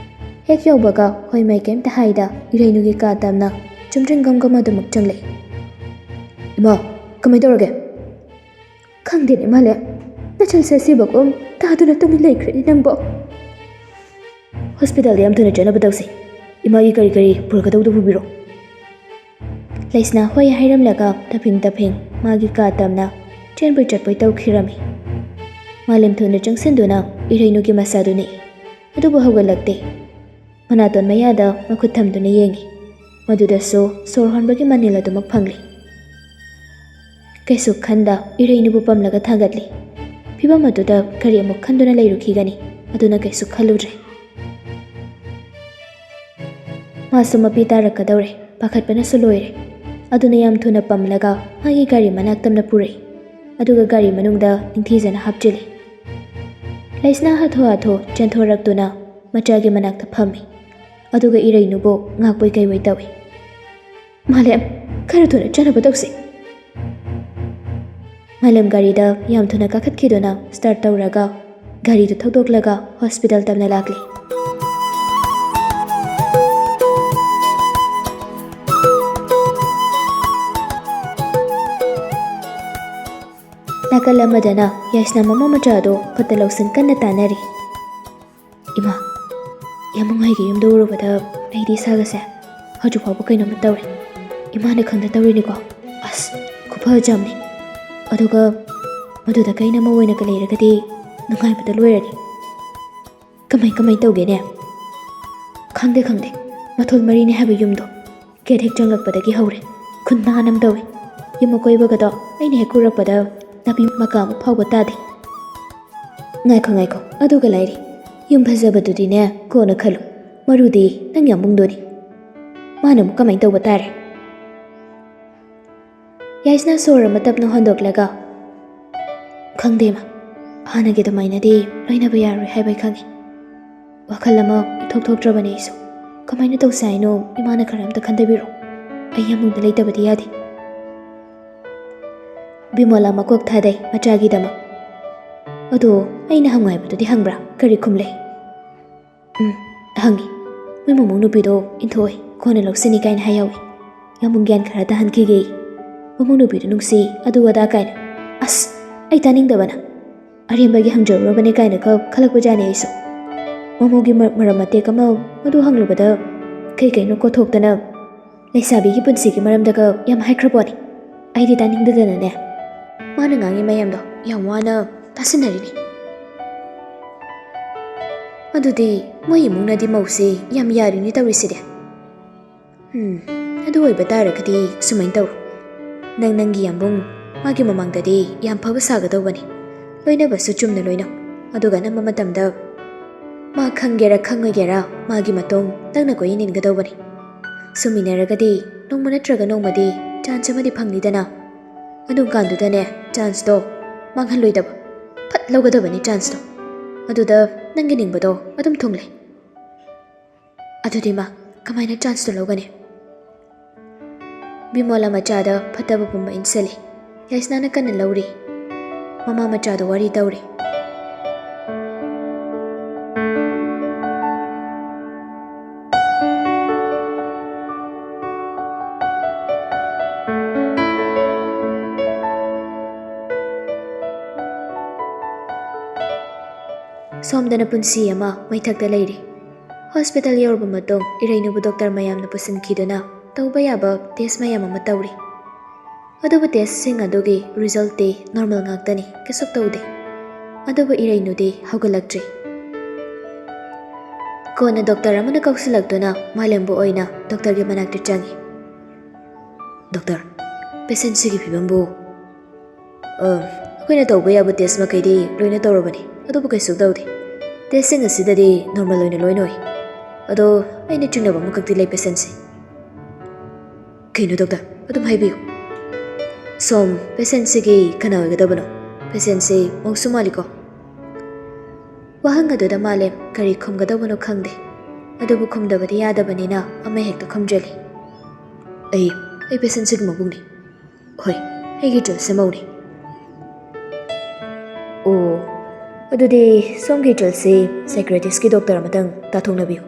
ꯍꯦꯛ ꯌꯧꯕꯒ ꯍꯣꯏ ꯃꯥꯏ ꯀꯩꯝꯇ ꯍꯥꯏꯗ ꯏꯔꯩꯅꯨꯒꯤ ꯀꯥ ꯇꯝꯅ ꯆꯨꯝꯗ꯭ꯔꯤꯡ ꯒꯝ ꯒꯝ ꯑꯗꯨꯃꯛ ꯆꯪꯂꯛꯏ꯫ "ꯏꯃꯥ, ꯀꯃꯥꯏ ꯇꯧꯔꯒꯦ?" "ꯈꯪꯗꯦꯅꯦ ꯃꯥꯂꯦꯝ, ꯅꯆꯜꯁꯦ ꯑꯁꯤꯕꯒꯨꯝ ꯇꯥꯗꯨꯅ ꯇꯨꯃꯤꯟ ꯂꯩꯈ꯭ꯔꯦꯅꯦ ꯅꯪꯕꯣ꯫" "ꯍꯣꯁꯄꯤꯇꯥꯜꯗ ꯌꯥꯝ ꯊꯨꯅ ꯆꯠꯅꯕ ꯇꯧꯁꯤ꯫ ꯏꯃꯥꯒꯤ ꯀꯔꯤ ꯀꯔꯤ ꯄꯨꯔꯛꯀꯗꯧꯗꯣ ꯄꯨꯕꯤꯔꯣ꯫" ꯂꯩꯁꯅꯥ ꯍꯣꯏ ꯍꯥꯏꯔꯝꯂꯒ ꯇꯞꯐꯤꯡ ꯇꯞꯐꯤꯡ ꯃꯥꯒꯤ ꯀꯥ ꯇꯝꯅ ꯆꯦꯟꯕꯣꯏ ꯆꯠꯄꯣꯏ ꯇꯧꯈꯤꯔꯝꯃꯤ꯫ ꯃꯥꯂꯦꯝ ꯊꯨꯅ ꯆꯪꯁꯤꯟꯗꯨꯅ ꯏꯔꯩꯅꯨꯒꯤ ꯃꯁꯥꯗꯨ ꯅꯤꯛꯏ, ꯑꯗꯨꯕꯨ ꯍꯧꯒꯠꯂꯛꯇꯦ꯫ ꯃꯅꯥꯇꯣꯟ ꯃꯌꯥꯗ ꯃꯈꯨꯠ ꯊꯝꯗꯨꯅ ꯌꯦꯡꯏ꯫ ꯃꯗꯨꯗꯁꯨ ꯁꯣꯔ ꯍꯣꯟꯕꯒꯤ ꯃꯅꯤꯜ ꯑꯗꯨꯃꯛ ꯐꯪꯂꯤ꯫ ꯀꯩꯁꯨ ꯈꯟꯗ ꯏꯔꯩꯅꯨꯕꯨ ꯄꯝꯂꯒ ꯊꯥꯡꯒꯠꯂꯤ꯫ ꯐꯤꯚꯝ ꯑꯗꯨꯗ ꯀꯔꯤ ꯑꯃꯨꯛ ꯈꯟꯗꯨꯅ ꯂꯩꯔꯨꯈꯤꯒꯅꯤ? ꯑꯗꯨꯅ ꯀꯩꯁꯨ ꯈꯜꯂꯨꯗ꯭ꯔꯦ꯫ ꯃꯥꯁꯨ ꯃꯄꯤ ꯇꯥꯔꯛꯀꯗꯧꯔꯦ, ꯄꯥꯈꯠꯄꯅꯁꯨ ꯂꯣꯏꯔꯦ꯫ ꯑꯗꯨꯅ ꯌꯥꯝ ꯊꯨꯅ ꯄꯝꯂꯒ ꯃꯥꯒꯤ ꯒꯥꯔꯤ ꯃꯅꯥꯛ ꯇꯝꯅ ꯄꯨꯔꯛꯏ꯫ ꯑꯗꯨꯒ ꯒꯥꯔꯤ ꯃꯅꯨꯡꯗ ꯅꯤꯡꯊꯤꯖꯅ ꯍꯥꯞꯆꯤꯜꯂꯤ꯫ ꯂꯩꯁꯅꯥ ꯍꯥꯊꯨ ꯍꯥꯊꯨ ꯆꯦꯟꯊꯣꯔꯛꯇꯨꯅ ꯃꯆꯥꯒꯤ ꯃꯅꯥꯛꯇ ꯐꯝꯃꯤ꯫ ꯑꯗꯨꯒ ꯏꯔꯩꯅꯨꯕꯨ ꯉꯥꯛꯄꯣꯏ ꯀꯩꯕꯣꯏ ꯇꯧꯏ꯫ "ꯃꯥꯂꯦꯝ, ꯈꯔ ꯊꯨꯅ ꯆꯠꯅꯕ ꯇꯧꯁꯤ꯫" ꯃꯥꯂꯦꯝ ꯒꯥꯔꯤꯗ ꯌꯥꯝ ꯊꯨꯅ ꯀꯥꯈꯠꯈꯤꯗꯨꯅ start ꯇꯧꯔꯒ ꯒꯥꯔꯤꯗꯨ ꯊꯧꯗꯣꯛꯂꯒ hospital ꯇꯝꯅ ꯂꯥꯛꯂꯤ꯫ ꯅꯥꯀꯜ ꯑꯃꯗꯅ ꯌꯥꯏꯁꯅꯥ ꯃꯃꯥ ꯃꯆꯥꯗꯣ ꯈꯨꯠꯇ ꯂꯧꯁꯤꯟ ꯀꯟꯅ ꯇꯥꯟꯅꯔꯤ꯫ "ꯏꯃꯥ, ꯌꯥꯝꯕꯨꯡ ꯍꯣꯏꯒꯤ ꯌꯨꯝꯗ ꯎꯔꯨꯕꯗ ꯑꯩꯗꯤ ꯏꯁꯥꯒꯁꯦ ꯍꯧꯖꯤꯛ ꯐꯥꯎꯕ ꯀꯩꯅꯣꯝꯃ ꯇꯧꯔꯦ꯫ ꯏꯃꯥꯅ ꯈꯪꯗ ꯇꯧꯔꯤꯅꯤꯀꯣ? ꯑꯁ, ꯈꯨꯐꯖ ꯑꯃꯅꯤ꯫ ꯑꯗꯨꯒ ꯃꯗꯨꯗ ꯀꯩꯅ ꯑꯃ ꯑꯣꯏꯅꯒ ꯂꯩꯔꯒꯗꯤ ꯅꯨꯡꯉꯥꯏꯕꯗ ꯂꯣꯏꯔꯅꯤ꯫" "ꯀꯃꯥꯏ ꯀꯃꯥꯏ ꯇꯧꯒꯦꯅꯦ?" "ꯈꯪꯗꯦ, ꯈꯪꯗꯦ꯫ ꯃꯊꯣꯜ ꯃꯔꯤꯅꯦ ꯍꯥꯏꯕ ꯌꯨꯝꯗꯣ꯫ Gate ꯍꯦꯛ ꯆꯪꯂꯛꯄꯗꯒꯤ ꯍꯧꯔꯦ꯫ ꯈꯨꯟꯅꯥꯟ ꯑꯃ ꯇꯧꯏ꯫ ꯌꯨꯝ ꯑꯀꯣꯏꯕꯒꯗꯣ ꯑꯩꯅ ꯍꯦꯛ ꯀꯨꯔꯛꯄꯗ ꯅꯥꯄꯤ ꯃꯀꯥ ꯑꯃ ꯐꯥꯎꯕ ꯇꯥꯗꯦ꯫" "ꯉꯥꯏꯈꯣ, ꯉꯥꯏꯈꯣ, ꯑꯗꯨꯒ ꯂꯥꯏꯔꯤ꯫ ꯌꯨꯝ ꯐꯖꯕꯗꯨꯗꯤꯅꯦ ꯀꯣꯟꯅ ꯈꯜꯂꯨ꯫ ꯃꯔꯨꯗꯤ ꯅꯪ ꯌꯥꯝꯕꯨꯡꯗꯨꯅꯤ꯫ ꯃꯥꯅ ꯑꯃꯨꯛ ꯀꯃꯥꯏꯅ ꯇꯧꯕ ꯇꯥꯔꯦ?" ꯌꯥꯏꯁꯅꯥ ꯁꯣꯔ ꯑꯃ ꯇꯞꯅ ꯍꯣꯟꯗꯣꯛꯂꯒ, "ꯈꯪꯗꯦ ꯏꯃꯥ, ꯍꯥꯟꯅꯒꯤ ꯑꯗꯨꯃꯥꯏꯅꯗꯤ ꯂꯣꯏꯅꯕ ꯌꯥꯔꯣꯏ ꯍꯥꯏꯕ ꯑꯩ ꯈꯪꯉꯤ꯫ ꯋꯥꯈꯜ ꯑꯃ ꯏꯊꯣꯛ ꯊꯣꯛꯇ꯭ꯔꯕꯅꯦ ꯑꯩꯁꯨ꯫ ꯀꯃꯥꯏꯅ ꯇꯧꯁꯦ ꯍꯥꯏꯅꯣ? ꯏꯃꯥꯅ ꯈꯔ ꯑꯝꯇ ꯈꯟꯊꯕꯤꯔꯣ꯫ ꯑꯩ ꯌꯥꯝꯕꯨꯡꯗ ꯂꯩꯇꯕꯗꯤ ꯌꯥꯗꯦ꯫" ꯕꯤꯃꯣꯂꯥ ꯃꯀꯣꯛ ꯊꯥꯗꯩ ꯃꯆꯥꯒꯤꯗꯃꯛ꯫ "ꯑꯗꯣ ꯑꯩꯅ ꯍꯪꯉꯨ ꯍꯥꯏꯕꯗꯨꯗꯤ ꯍꯪꯕ꯭ꯔꯥ? ꯀꯔꯤ ꯈꯨꯝꯂꯦ?" "ꯎꯝ, ꯍꯪꯉꯤ꯫ ꯃꯣꯏ ꯃꯃꯧ ꯅꯨꯄꯤꯗꯣ ꯏꯟꯊꯣꯛꯑꯣꯏ, ꯀꯣꯟꯅ ꯂꯧꯁꯤꯅꯤ ꯀꯥꯏꯅ ꯍꯥꯏꯍꯧꯋꯤ꯫ ꯌꯥꯝꯕꯨꯡ ꯒ꯭ꯌꯥꯟ ꯈꯔ ꯇꯥꯍꯟꯈꯤꯒꯦ꯫ ꯃꯃꯧ ꯅꯨꯄꯤꯗꯣ ꯅꯨꯡꯁꯤ, ꯑꯗꯨ ꯑꯗꯥ ꯀꯥꯏꯅ꯫ ꯑꯁ, ꯑꯩ ꯇꯥꯅꯤꯡꯗꯕꯅ꯫ ꯑꯔꯦꯝꯕꯒꯤ ꯍꯪꯖꯔꯨꯔꯕꯅꯦ ꯀꯥꯏꯅꯒ ꯈꯜꯂꯛꯄꯖꯥꯠꯅꯤ ꯑꯩꯁꯨ꯫ ꯃꯃꯧꯒꯤ ꯃ-, ꯃꯔꯝ ꯃꯇꯦꯛ ꯑꯃ ꯑꯗꯨ ꯍꯪꯂꯨꯕꯗ ꯀꯩ ꯀꯩꯅꯣ ꯀꯣꯊꯣꯛꯇꯅ ꯂꯩꯁꯥꯕꯤꯒꯤ ꯄꯨꯟꯁꯤꯒꯤ ꯃꯔꯝꯗꯒ ꯌꯥꯝ ꯍꯥꯏꯈ꯭ꯔꯄꯣꯠꯅꯤ꯫ ꯑꯩꯗꯤ ꯇꯥꯅꯤꯡꯗꯗꯅꯅꯦ, ꯃꯥꯅ ꯉꯥꯡꯉꯤ ꯃꯌꯥꯝꯗꯣ ꯌꯥꯝ ꯋꯥꯅ ꯇꯥꯁꯤꯟꯅꯔꯤꯅꯤ꯫" "ꯑꯗꯨꯗꯤ ꯃꯣꯏ ꯏꯃꯨꯡꯅꯗꯤ ꯃꯧꯁꯤ ꯌꯥꯝ ꯌꯥꯔꯤꯅꯤ ꯇꯧꯔꯤꯁꯤꯗꯤ꯫" "ꯎꯝ, ꯑꯗꯨ ꯑꯣꯏꯕ ꯇꯥꯔꯒꯗꯤ ꯁꯨꯃꯥꯏꯅ ꯇꯧꯔꯣ꯫ ꯅꯪ ꯅꯪꯒꯤ ꯌꯥꯝꯕꯨꯡ ꯃꯥꯒꯤ ꯃꯃꯥꯡꯗꯗꯤ ꯌꯥꯝ ꯐꯕ ꯁꯥꯒꯗꯧꯕꯅꯤ꯫ ꯂꯣꯏꯅꯕꯁꯨ ꯆꯨꯝꯅ ꯂꯣꯏꯅꯧ꯫ ꯑꯗꯨꯒ ꯑꯅꯝꯕ ꯃꯇꯝꯗ ꯃꯥ ꯈꯪꯒꯦꯔꯥ ꯈꯪꯉꯣꯏꯒꯦꯔꯥ ꯃꯥꯒꯤ ꯃꯇꯨꯡ ꯅꯪꯅ ꯀꯣꯏꯏꯟ ꯏꯟꯒꯗꯧꯕꯅꯤ꯫ ꯁꯨꯃꯤꯟꯅꯔꯒꯗꯤ ꯅꯣꯡꯃ ꯅꯠꯇ꯭ꯔꯒ ꯅꯣꯡꯃꯗꯤ chance ꯑꯃꯗꯤ ꯐꯪꯅꯤꯗꯅ꯫ ꯑꯗꯨꯝ ꯀꯥꯟꯗꯨꯗꯅꯦ chanceꯇꯣ ꯃꯥꯡꯍꯜꯂꯣꯏꯗꯕ꯫ ꯐꯠ ꯂꯧꯒꯗꯕꯅꯤ chanceꯇꯣ꯫ ꯑꯗꯨꯗ ꯅꯪꯒꯤ ꯅꯤꯡꯕꯗꯣ ꯑꯗꯨꯝ ꯊꯨꯡꯂꯦ꯫" ꯑꯗꯨꯗꯤ ꯃꯥ ꯀꯃꯥꯏꯅ ꯆꯥꯟꯁꯇꯣ ꯂꯧꯒꯅꯤ? ꯕꯤꯃꯣꯂꯥ ꯃꯆꯥꯗ ꯐꯠꯇꯕ ꯄꯨꯝꯕ ꯏꯟꯁꯤꯜꯂꯤ꯫ ꯌꯥꯏꯁꯅꯥꯅ ꯀꯟꯅ ꯂꯧꯔꯤ꯫ ꯃꯃꯥ ꯃꯆꯥꯗꯣ ꯋꯥꯔꯤ ꯇꯧꯔꯤ꯫ ꯁꯣꯝꯗꯅ ꯄꯨꯟꯁꯤ ꯑꯃ ꯃꯩꯊꯛꯇ ꯂꯩꯔꯤ꯫ ꯍꯣꯁꯄꯤꯇꯥꯜ ꯌꯧꯔꯕ ꯃꯇꯨꯡ ꯏꯔꯩꯅꯨꯕꯨ ꯗꯣꯛꯇꯔ ꯃꯌꯥꯝꯅ ꯄꯨꯁꯤꯟꯈꯤꯗꯨꯅ ꯇꯧꯕ ꯌꯥꯕ ꯇꯦꯁ ꯃꯌꯥꯝ ꯑꯃ ꯇꯧꯔꯤ꯫ ꯑꯗꯨꯕꯨ ꯇꯦꯁꯁꯤꯡ ꯑꯗꯨꯒꯤ ꯔꯤꯖꯜꯇꯤ ꯅꯣꯔꯃꯦꯜ ꯉꯥꯛꯇꯅꯤ, ꯀꯩꯁꯨ ꯇꯧꯗꯦ꯫ ꯑꯗꯨꯕꯨ ꯏꯔꯩꯅꯨꯗꯤ ꯍꯧꯒꯠꯂꯛꯇ꯭ꯔꯤ꯫ ꯀꯣꯟꯅ ꯗꯣꯛꯇꯔ ꯑꯃꯅ ꯀꯧꯁꯤꯜꯂꯛꯇꯨꯅ ꯃꯥꯂꯦꯝꯕꯨ ꯑꯣꯏꯅ ꯗꯣꯛꯇꯔꯒꯤ ꯃꯅꯥꯛꯇ ꯆꯪꯉꯤ꯫ "ꯗꯣꯛꯇꯔ, ꯄꯦꯁꯦꯟꯁꯤꯒꯤ ꯐꯤꯕꯝꯕꯨ?" "ꯑ, ꯑꯩꯈꯣꯏꯅ ꯇꯧꯕ ꯌꯥꯕ ꯇꯦꯁ ꯃꯈꯩꯗꯤ ꯂꯣꯏꯅ ꯇꯧꯔꯕꯅꯤ, ꯑꯗꯨꯕꯨ ꯀꯩꯁꯨ ꯇꯧꯗꯦ꯫ ꯇꯦꯁꯁꯤꯡ ꯑꯁꯤꯗꯗꯤ ꯅꯣꯔꯃꯦꯜ ꯑꯣꯏꯅ ꯂꯣꯏꯅ ꯑꯣꯏ꯫ ꯑꯗꯣ ꯑꯩꯅ ꯆꯤꯡꯅꯕ ꯑꯃꯈꯛꯇꯤ ꯂꯩ ꯄꯦꯁꯦꯟꯁꯦ꯫" "ꯀꯩꯅꯣ ꯗꯣꯛꯇꯔ? ꯑꯗꯨꯝ ꯍꯥꯏꯕꯤꯌꯨ꯫" "ꯁꯣꯝ, ꯄꯦꯁꯦꯟꯁꯤꯒꯤ ꯀꯅꯥ ꯑꯣꯏꯒꯗꯕꯅꯣ? ꯄꯦꯁꯦꯟꯁꯤ ꯃꯧꯁꯨ ꯃꯥꯜꯂꯤꯀꯣ?" ꯋꯥꯍꯪ ꯑꯗꯨꯗ ꯃꯥꯂꯦꯝ ꯀꯔꯤ ꯈꯨꯝꯒꯗꯧꯕꯅꯣ ꯈꯪꯗꯦ꯫ ꯑꯗꯨꯕꯨ ꯈꯨꯝꯗꯕꯗꯤ ꯌꯥꯗꯕꯅꯤꯅ ꯑꯃ ꯍꯦꯛꯇ ꯈꯨꯝꯖꯜꯂꯤ꯫ "ꯑꯩ, ꯑꯩ ꯄꯦꯁꯦꯟꯁꯤꯒꯤ ꯃꯕꯨꯡꯅꯤ꯫ ꯍꯣꯏ, ꯑꯩꯒꯤ ꯗ꯭ꯔꯦꯁꯁꯦ ꯃꯧꯅꯤ꯫" "ꯑꯣ, ꯑꯗꯨꯗꯤ ꯁꯣꯝꯒꯤ ꯗ꯭ꯔꯦꯁꯁꯤ ꯁꯥꯏꯀ꯭ꯔꯦꯇꯤꯁꯀꯤ ꯗꯣꯛꯇꯔ ꯑꯃꯇꯪ ꯇꯥꯊꯣꯛꯅꯕꯤꯌꯨ꯫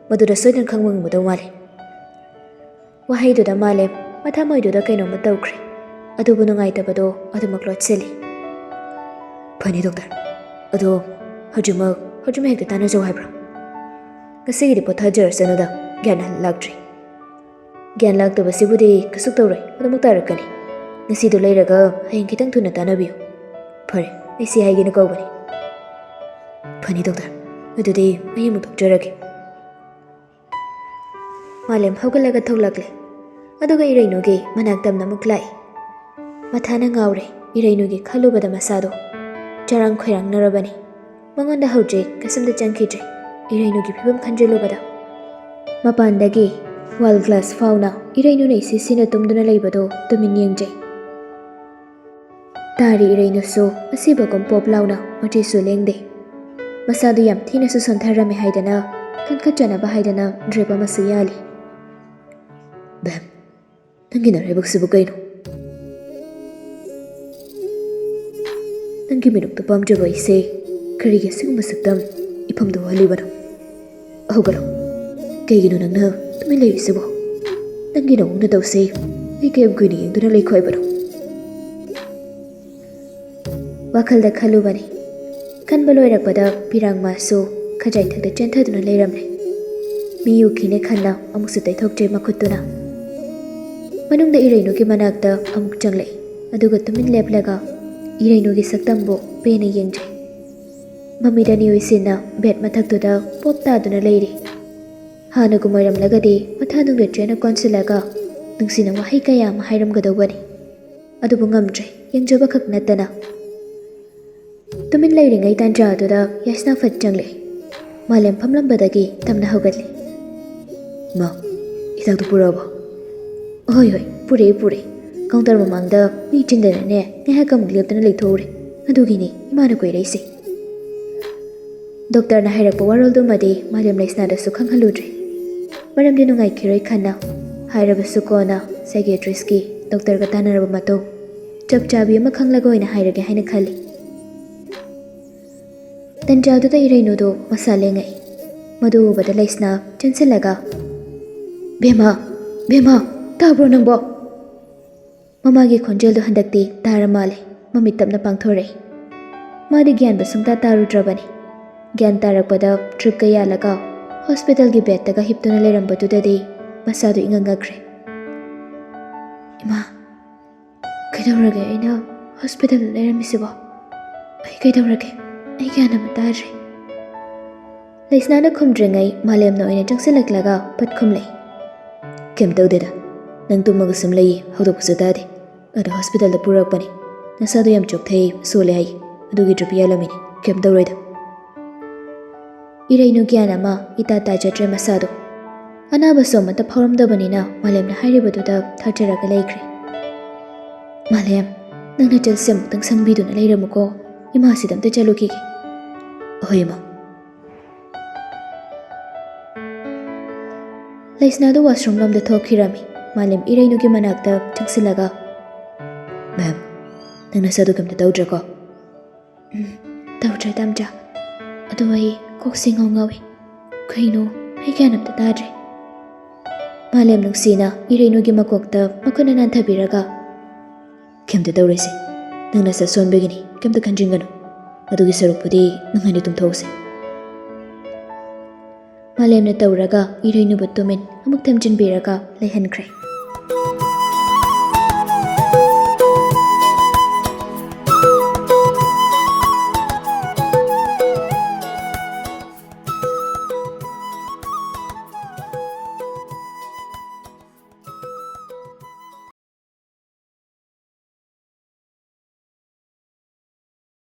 ꯃꯗꯨꯗ ꯁꯣꯏꯗꯅ ꯈꯪꯕ ꯉꯝꯒꯗꯧ ꯃꯥꯜꯂꯤ꯫" ꯋꯥꯍꯩꯗꯨꯗ ꯃꯥꯂꯦꯝ ꯃꯊꯃꯣꯏꯗꯨꯗ ꯀꯩꯅꯣꯝꯃ ꯇꯧꯈ꯭ꯔꯦ꯫ ꯑꯗꯨꯕꯨ ꯅꯨꯡꯉꯥꯏꯇꯕꯗꯣ ꯑꯗꯨꯃꯛ ꯂꯣꯠꯁꯤꯜꯂꯤ꯫ "ꯐꯅꯤ ꯗꯣꯛꯇꯔ, ꯑꯗꯣ ꯍꯧꯖꯤꯛꯃꯛ, ꯍꯧꯖꯤꯛꯃꯛ ꯍꯦꯛꯇ ꯇꯥꯟꯅꯖꯧ ꯍꯥꯏꯕ꯭ꯔꯥ? ꯉꯁꯤꯒꯤꯗꯤ ꯄꯣꯊꯥꯖꯔꯁꯅꯨꯗ, ꯒ꯭ꯌꯥꯟ ꯂꯥꯛꯇ꯭ꯔꯤ꯫" "ꯒ꯭ꯌꯥꯟ ꯂꯥꯛꯇꯕꯁꯤꯕꯨꯗꯤ ꯀꯩꯁꯨ ꯇꯧꯔꯣꯏ, ꯑꯗꯨꯃꯛ ꯇꯥꯔꯛꯀꯅꯤ꯫ ꯉꯁꯤꯗꯣ ꯂꯩꯔꯒ ꯍꯌꯦꯡ ꯈꯤꯇꯪ ꯊꯨꯅ ꯇꯥꯟꯅꯕꯤꯌꯨ꯫" "ꯐꯔꯦ, ꯑꯩ ꯁꯤ ꯍꯥꯏꯒꯦꯅ ꯀꯧꯕꯅꯤ꯫" "ꯐꯅꯤ ꯗꯣꯛꯇꯔ, ꯑꯗꯨꯗꯤ ꯑꯩ ꯑꯃꯨꯛ ꯊꯣꯛꯆꯔꯒꯦ꯫" ꯃꯥꯂꯦꯝ ꯍꯧꯒꯠꯂꯒ ꯊꯣꯛꯂꯛꯂꯦ꯫ ꯑꯗꯨꯒ ꯏꯔꯩꯅꯨꯒꯤ ꯃꯅꯥꯛ ꯇꯝꯅ ꯑꯃꯨꯛ ꯂꯥꯛꯏ꯫ ꯃꯊꯥꯅ ꯉꯥꯎꯔꯦ꯫ ꯏꯔꯩꯅꯨꯒꯤ ꯈꯜꯂꯨꯕꯗ ꯃꯁꯥꯗꯣ ꯆꯔꯥꯡ ꯈꯣꯏꯔꯥꯡꯅꯔꯕꯅꯤ꯫ ꯃꯉꯣꯟꯗ ꯍꯧꯖꯤꯛ ꯀꯩꯁꯨꯝꯇ ꯆꯪꯈꯤꯗ꯭ꯔꯦ꯫ ꯏꯔꯩꯅꯨꯒꯤ ꯐꯤꯕꯝ ꯈꯟꯖꯤꯜꯂꯨꯕꯗ꯫ ꯃꯄꯥꯟꯗꯒꯤ ꯋꯥꯜ ꯒ꯭ꯂꯥꯁ ꯐꯥꯎꯅ ꯏꯔꯩꯅꯨꯅ ꯏꯁꯤ ꯁꯤꯅ ꯇꯨꯝꯗꯨꯅ ꯂꯩꯕꯗꯣ ꯇꯨꯃꯤꯟ ꯌꯦꯡꯖꯩ꯫ ꯇꯥꯔꯤ ꯏꯔꯩꯅꯨꯁꯨ ꯑꯁꯤꯕꯒꯨꯝ ꯄꯣꯞ ꯂꯥꯎꯅ ꯃꯆꯤꯁꯨ ꯂꯦꯡꯗꯦ꯫ ꯃꯁꯥꯗꯨ ꯌꯥꯝ ꯊꯤꯅꯁꯨ ꯁꯣꯟꯊꯔꯝꯃꯦ ꯍꯥꯏꯗꯅ ꯈꯟꯈꯠꯆꯅꯕ ꯍꯥꯏꯗꯅ ꯗ꯭ꯔꯤꯞ ꯑꯃꯁꯨ ꯌꯥꯜꯂꯤ꯫ ꯕꯦꯝ, ꯅꯪꯒꯤ ꯅꯔꯥꯏꯕꯛꯁꯤꯕꯨ ꯀꯩꯅꯣ? ꯅꯪꯒꯤ ꯃꯤꯅꯨꯡꯗ ꯄꯥꯝꯖꯕ ꯑꯩꯁꯦ ꯀꯔꯤꯒꯤ ꯑꯁꯤꯒꯨꯝꯕ ꯁꯛꯇꯝ ꯏꯐꯝꯗ ꯎꯍꯜꯂꯤꯕꯅꯣ? ꯍꯧꯒꯠꯂꯣ꯫ ꯀꯩꯒꯤꯅꯣ ꯅꯪꯅ ꯇꯨꯃꯤꯟ ꯂꯩꯔꯤꯁꯤꯕꯣ? ꯅꯪꯒꯤ ꯅꯑꯣꯡ ꯅꯇꯧꯁꯦ ꯑꯩ ꯀꯌꯥꯝ ꯀꯨꯏꯅ ꯌꯦꯡꯗꯨꯅ ꯂꯩꯈꯣ ꯍꯥꯏꯕꯅꯣ? ꯋꯥꯈꯜꯗ ꯈꯜꯂꯨꯕꯅꯤ꯫ ꯈꯟꯕ ꯂꯣꯏꯔꯛꯄꯗ ꯄꯤꯔꯥꯡ ꯃꯥꯁꯨ ꯈꯖꯥꯏꯊꯛꯇ ꯆꯦꯟꯊꯗꯨꯅ ꯂꯩꯔꯝꯂꯦ꯫ ꯃꯤ ꯎꯈꯤꯅꯦ ꯈꯟꯅ ꯑꯃꯨꯛꯁꯨ ꯇꯩꯊꯣꯛꯇ꯭ꯔꯦ ꯃꯈꯨꯠꯇꯨꯅ꯫ ꯃꯅꯨꯡꯗ ꯏꯔꯩꯅꯨꯒꯤ ꯃꯅꯥꯛꯇ ꯑꯃꯨꯛ ꯆꯪꯂꯛꯏ꯫ ꯑꯗꯨꯒ ꯇꯨꯃꯤꯟ ꯂꯦꯞꯂꯒ ꯏꯔꯩꯅꯨꯒꯤ ꯁꯛꯇꯝꯕꯨ ꯄꯦꯟꯅ ꯌꯦꯡꯖꯩ꯫ ꯃꯃꯤꯠ ꯑꯅꯤ ꯎꯏꯁꯤꯟꯅ ꯕꯦꯗ ꯃꯊꯛꯇꯨꯗ ꯄꯣꯞ ꯇꯥꯗꯨꯅ ꯂꯩꯔꯤ꯫ ꯍꯥꯟꯅꯒꯨꯝ ꯑꯣꯏꯔꯝꯂꯒꯗꯤ ꯃꯊꯥ ꯅꯨꯡꯗ ꯆꯦꯠꯅ ꯀꯣꯟꯁꯤꯜꯂꯒ ꯅꯨꯡꯁꯤꯅ ꯋꯥꯍꯩ ꯀꯌꯥ ꯑꯃ ꯍꯥꯏꯔꯝꯒꯗꯧꯕꯅꯤ꯫ ꯑꯗꯨꯕꯨ ꯉꯝꯗ꯭ꯔꯦ, ꯌꯦꯡꯖꯕ ꯈꯛ ꯅꯠꯇꯅ꯫ ꯇꯨꯃꯤꯟ ꯂꯩꯔꯤꯉꯩ ꯇꯥꯟꯖꯥꯗꯨꯗ ꯌꯥꯏꯁꯅꯥ ꯐꯠ ꯆꯪꯂꯛꯏ꯫ ꯃꯥꯂꯦꯝ ꯐꯝꯂꯝꯕꯗꯒꯤ ꯇꯞꯅ ꯍꯧꯒꯠꯂꯤ꯫ "ꯃꯥ, ꯍꯤꯗꯥꯛꯇꯨ ꯄꯨꯔꯛꯑꯕꯣ?" "ꯍꯣꯏ, ꯍꯣꯏ, ꯄꯨꯔꯛꯑꯦ, ꯄꯨꯔꯛꯑꯦ꯫ ꯀꯥꯎꯟꯇꯔ ꯃꯃꯥꯡꯗ ꯃꯤ ꯆꯤꯟꯗꯅꯅꯦ ꯉꯥꯏꯍꯥꯛ ꯑꯃꯨꯛ ꯂꯦꯞꯇꯅ ꯂꯩꯊꯣꯛꯎꯔꯦ꯫ ꯑꯗꯨꯒꯤꯅꯤ ꯏꯃꯥꯅ ꯀꯣꯏꯔꯛꯏꯁꯦ꯫" ꯗꯣꯛꯇꯔꯅ ꯍꯥꯏꯔꯛꯄ ꯋꯥꯔꯣꯜꯗꯨꯃꯗꯤ ꯃꯥꯂꯦꯝ ꯂꯩꯁꯅꯥꯗꯁꯨ ꯈꯪꯍꯜꯂꯨꯗ꯭ꯔꯦ꯫ ꯃꯔꯝꯗꯤ ꯅꯨꯡꯉꯥꯏꯈꯤꯔꯣꯏ ꯈꯟꯅ꯫ ꯍꯥꯏꯔꯕꯁꯨ ꯀꯣꯟꯅ ꯁꯥꯏꯀꯤꯌꯥꯇ꯭ꯔꯤꯁꯀꯤ ꯗꯣꯛꯇꯔꯒ ꯇꯥꯟꯅꯔꯕ ꯃꯇꯨꯡ ꯆꯞ ꯆꯥꯕꯤ ꯑꯃ ꯈꯪꯂꯒ ꯑꯣꯏꯅ ꯍꯥꯏꯔꯒꯦ ꯍꯥꯏꯅ ꯈꯜꯂꯤ꯫ ꯇꯟꯖꯥꯗꯨꯗ ꯏꯔꯩꯅꯨꯗꯨ ꯃꯁꯥ ꯂꯦꯡꯉꯛꯏ꯫ ꯃꯗꯨ ꯎꯕꯗ ꯂꯩꯁꯅꯥ ꯆꯦꯟꯁꯤꯜꯂꯒ, "ꯕꯦꯝꯃ, ꯕꯦꯝꯃ, ꯇꯥꯕ꯭ꯔꯣ ꯅꯪꯕꯣ?" ꯃꯃꯥꯒꯤ ꯈꯣꯟꯖꯦꯜꯗꯨ ꯍꯟꯗꯛꯇꯤ ꯇꯥꯔ ꯃꯥꯜꯂꯦ꯫ ꯃꯃꯤꯠ ꯇꯞꯅ ꯄꯥꯡꯊꯣꯔꯛꯏ꯫ ꯃꯥꯗꯤ ꯒ꯭ꯌꯥꯟꯕꯨ ꯁꯨꯡꯇꯥ ꯇꯥꯔꯨꯗ꯭ꯔꯕꯅꯤ꯫ ꯒ꯭ꯌꯥꯟ ꯇꯥꯔꯛꯄꯗ ꯗ꯭ꯔꯤꯞꯀ ꯌꯥꯜꯂꯒ ꯍꯣꯁꯄꯤꯇꯥꯜꯒꯤ ꯕꯦꯗꯇꯒ ꯍꯤꯞꯇꯨꯅ ꯂꯩꯔꯝꯕꯗꯨꯗꯗꯤ ꯃꯁꯥꯗꯨ ꯏꯉꯛ ꯉꯛꯈ꯭ꯔꯦ꯫ "ꯏꯃꯥ, ꯀꯩꯗꯧꯔꯒꯦ ꯑꯩꯅ ꯍꯣꯁꯄꯤꯇꯥꯜꯗ ꯂꯩꯔꯝꯃꯤꯁꯤꯕꯣ? ꯑꯩ ꯀꯩꯗꯧꯔꯒꯦ? ꯑꯩ ꯒ꯭ꯌꯥꯟ ꯑꯃ ꯇꯥꯗ꯭ꯔꯦ꯫" ꯂꯩꯁꯅꯥꯅ ꯈꯨꯝꯗ꯭ꯔꯤꯉꯩ ꯃꯥꯂꯦꯝꯅ ꯑꯣꯏꯅ ꯆꯪꯁꯤꯜꯂꯛꯂꯒ ꯄꯠ ꯈꯨꯝꯂꯛꯏ꯫ "ꯀꯩꯝ ꯇꯧꯗꯦꯗ, ꯅꯪ ꯇꯨꯝꯃꯒ ꯁꯨꯝ ꯂꯩꯌꯦ, ꯍꯧꯗꯣꯛꯄꯁꯨ ꯇꯥꯗꯦ꯫ ꯑꯗꯣ ꯍꯣꯁꯄꯤꯇꯥꯜꯗ ꯄꯨꯔꯛꯄꯅꯤ, ꯅꯁꯥꯗꯣ ꯌꯥꯝ ꯆꯣꯛꯊꯩ, ꯁꯣꯜꯂꯦ ꯍꯥꯏꯌꯦ, ꯑꯗꯨꯒꯤ ꯗ꯭ꯔꯤꯞ ꯌꯥꯜꯂꯝꯃꯤꯅꯤ, ꯀꯩꯝ ꯇꯧꯔꯣꯏꯗ꯫" ꯏꯔꯩꯅꯨ ꯒ꯭ꯌꯥꯟ ꯑꯃ ꯏꯇꯥ ꯇꯥꯖꯗ꯭ꯔꯦ ꯃꯁꯥꯗꯣ꯫ ꯑꯅꯥꯕꯁꯨ ꯑꯃꯠꯇ ꯐꯥꯎꯔꯝꯗꯕꯅꯤꯅ ꯃꯥꯂꯦꯝꯅ ꯍꯥꯏꯔꯤꯕꯗꯨꯗ ꯊꯥꯖꯔꯒ ꯂꯩꯈ꯭ꯔꯦ꯫ "ꯃꯥꯂꯦꯝ, ꯅꯪ ꯅꯆꯜꯁꯦ ꯑꯃꯨꯛꯇꯪ ꯁꯪꯕꯤꯗꯨꯅ ꯂꯩꯔꯝꯃꯨꯀꯣ, ꯏꯃꯥꯁꯤꯗ ꯑꯝꯇ ꯆꯠꯂꯨꯈꯤꯒꯦ꯫" "ꯑꯍꯣꯏ ꯏꯃꯥ꯫" ꯀ꯭ꯔꯤꯁꯅꯥꯗꯨ ꯋꯥꯁꯔꯨꯝ ꯂꯣꯝꯗ ꯊꯣꯛꯈꯤꯔꯝꯃꯤ꯫ ꯃꯥꯂꯦꯝ ꯏꯔꯩꯅꯨꯒꯤ ꯃꯅꯥꯛꯇ ꯆꯪꯁꯤꯜꯂꯒ, "ꯃꯦꯝ, ꯅꯪ ꯅꯁꯥꯗꯨ ꯀꯩꯝꯇ ꯇꯧꯗ꯭ꯔꯦꯀꯣ?" "ꯎꯝ, ꯇꯧꯗ꯭ꯔꯦ ꯇꯥꯝꯆꯥ꯫ ꯑꯗꯣ ꯑꯩ ꯀꯣꯛꯁꯦ ꯏꯉꯥꯎ ꯉꯥꯎꯏ꯫ ꯀꯩꯅꯣ, ꯑꯩ ꯒ꯭ꯌꯥꯟ ꯑꯝꯇ ꯇꯥꯗ꯭ꯔꯦ꯫" ꯃꯥꯂꯦꯝ ꯅꯨꯡꯁꯤꯅ ꯏꯔꯩꯅꯨꯒꯤ ꯃꯀꯣꯛꯇ ꯃꯈꯨꯠꯅ ꯅꯥꯟꯊꯕꯤꯔꯒ, "ꯀꯩꯝꯇ ꯇꯧꯔꯣꯏꯁꯦ꯫ ꯅꯪ ꯅꯁꯥ ꯁꯣꯟꯕꯒꯤꯅꯤ, ꯀꯩꯝꯇ ꯈꯟꯖꯤꯟꯒꯅꯨ꯫ ꯑꯗꯨꯒꯤ ꯁꯔꯨꯛꯄꯨꯗꯤ ꯅꯨꯡꯉꯥꯏꯅ ꯇꯨꯝꯊꯣꯛꯍꯧꯁꯦ꯫" ꯃꯥꯂꯦꯝꯅ ꯇꯧꯔꯒ ꯏꯔꯩꯅꯨꯕꯨ ꯇꯨꯃꯤꯟ ꯑꯃꯨꯛ ꯊꯝꯖꯤꯟꯕꯤꯔꯒ ꯂꯩꯍꯟꯈ꯭ꯔꯦ꯫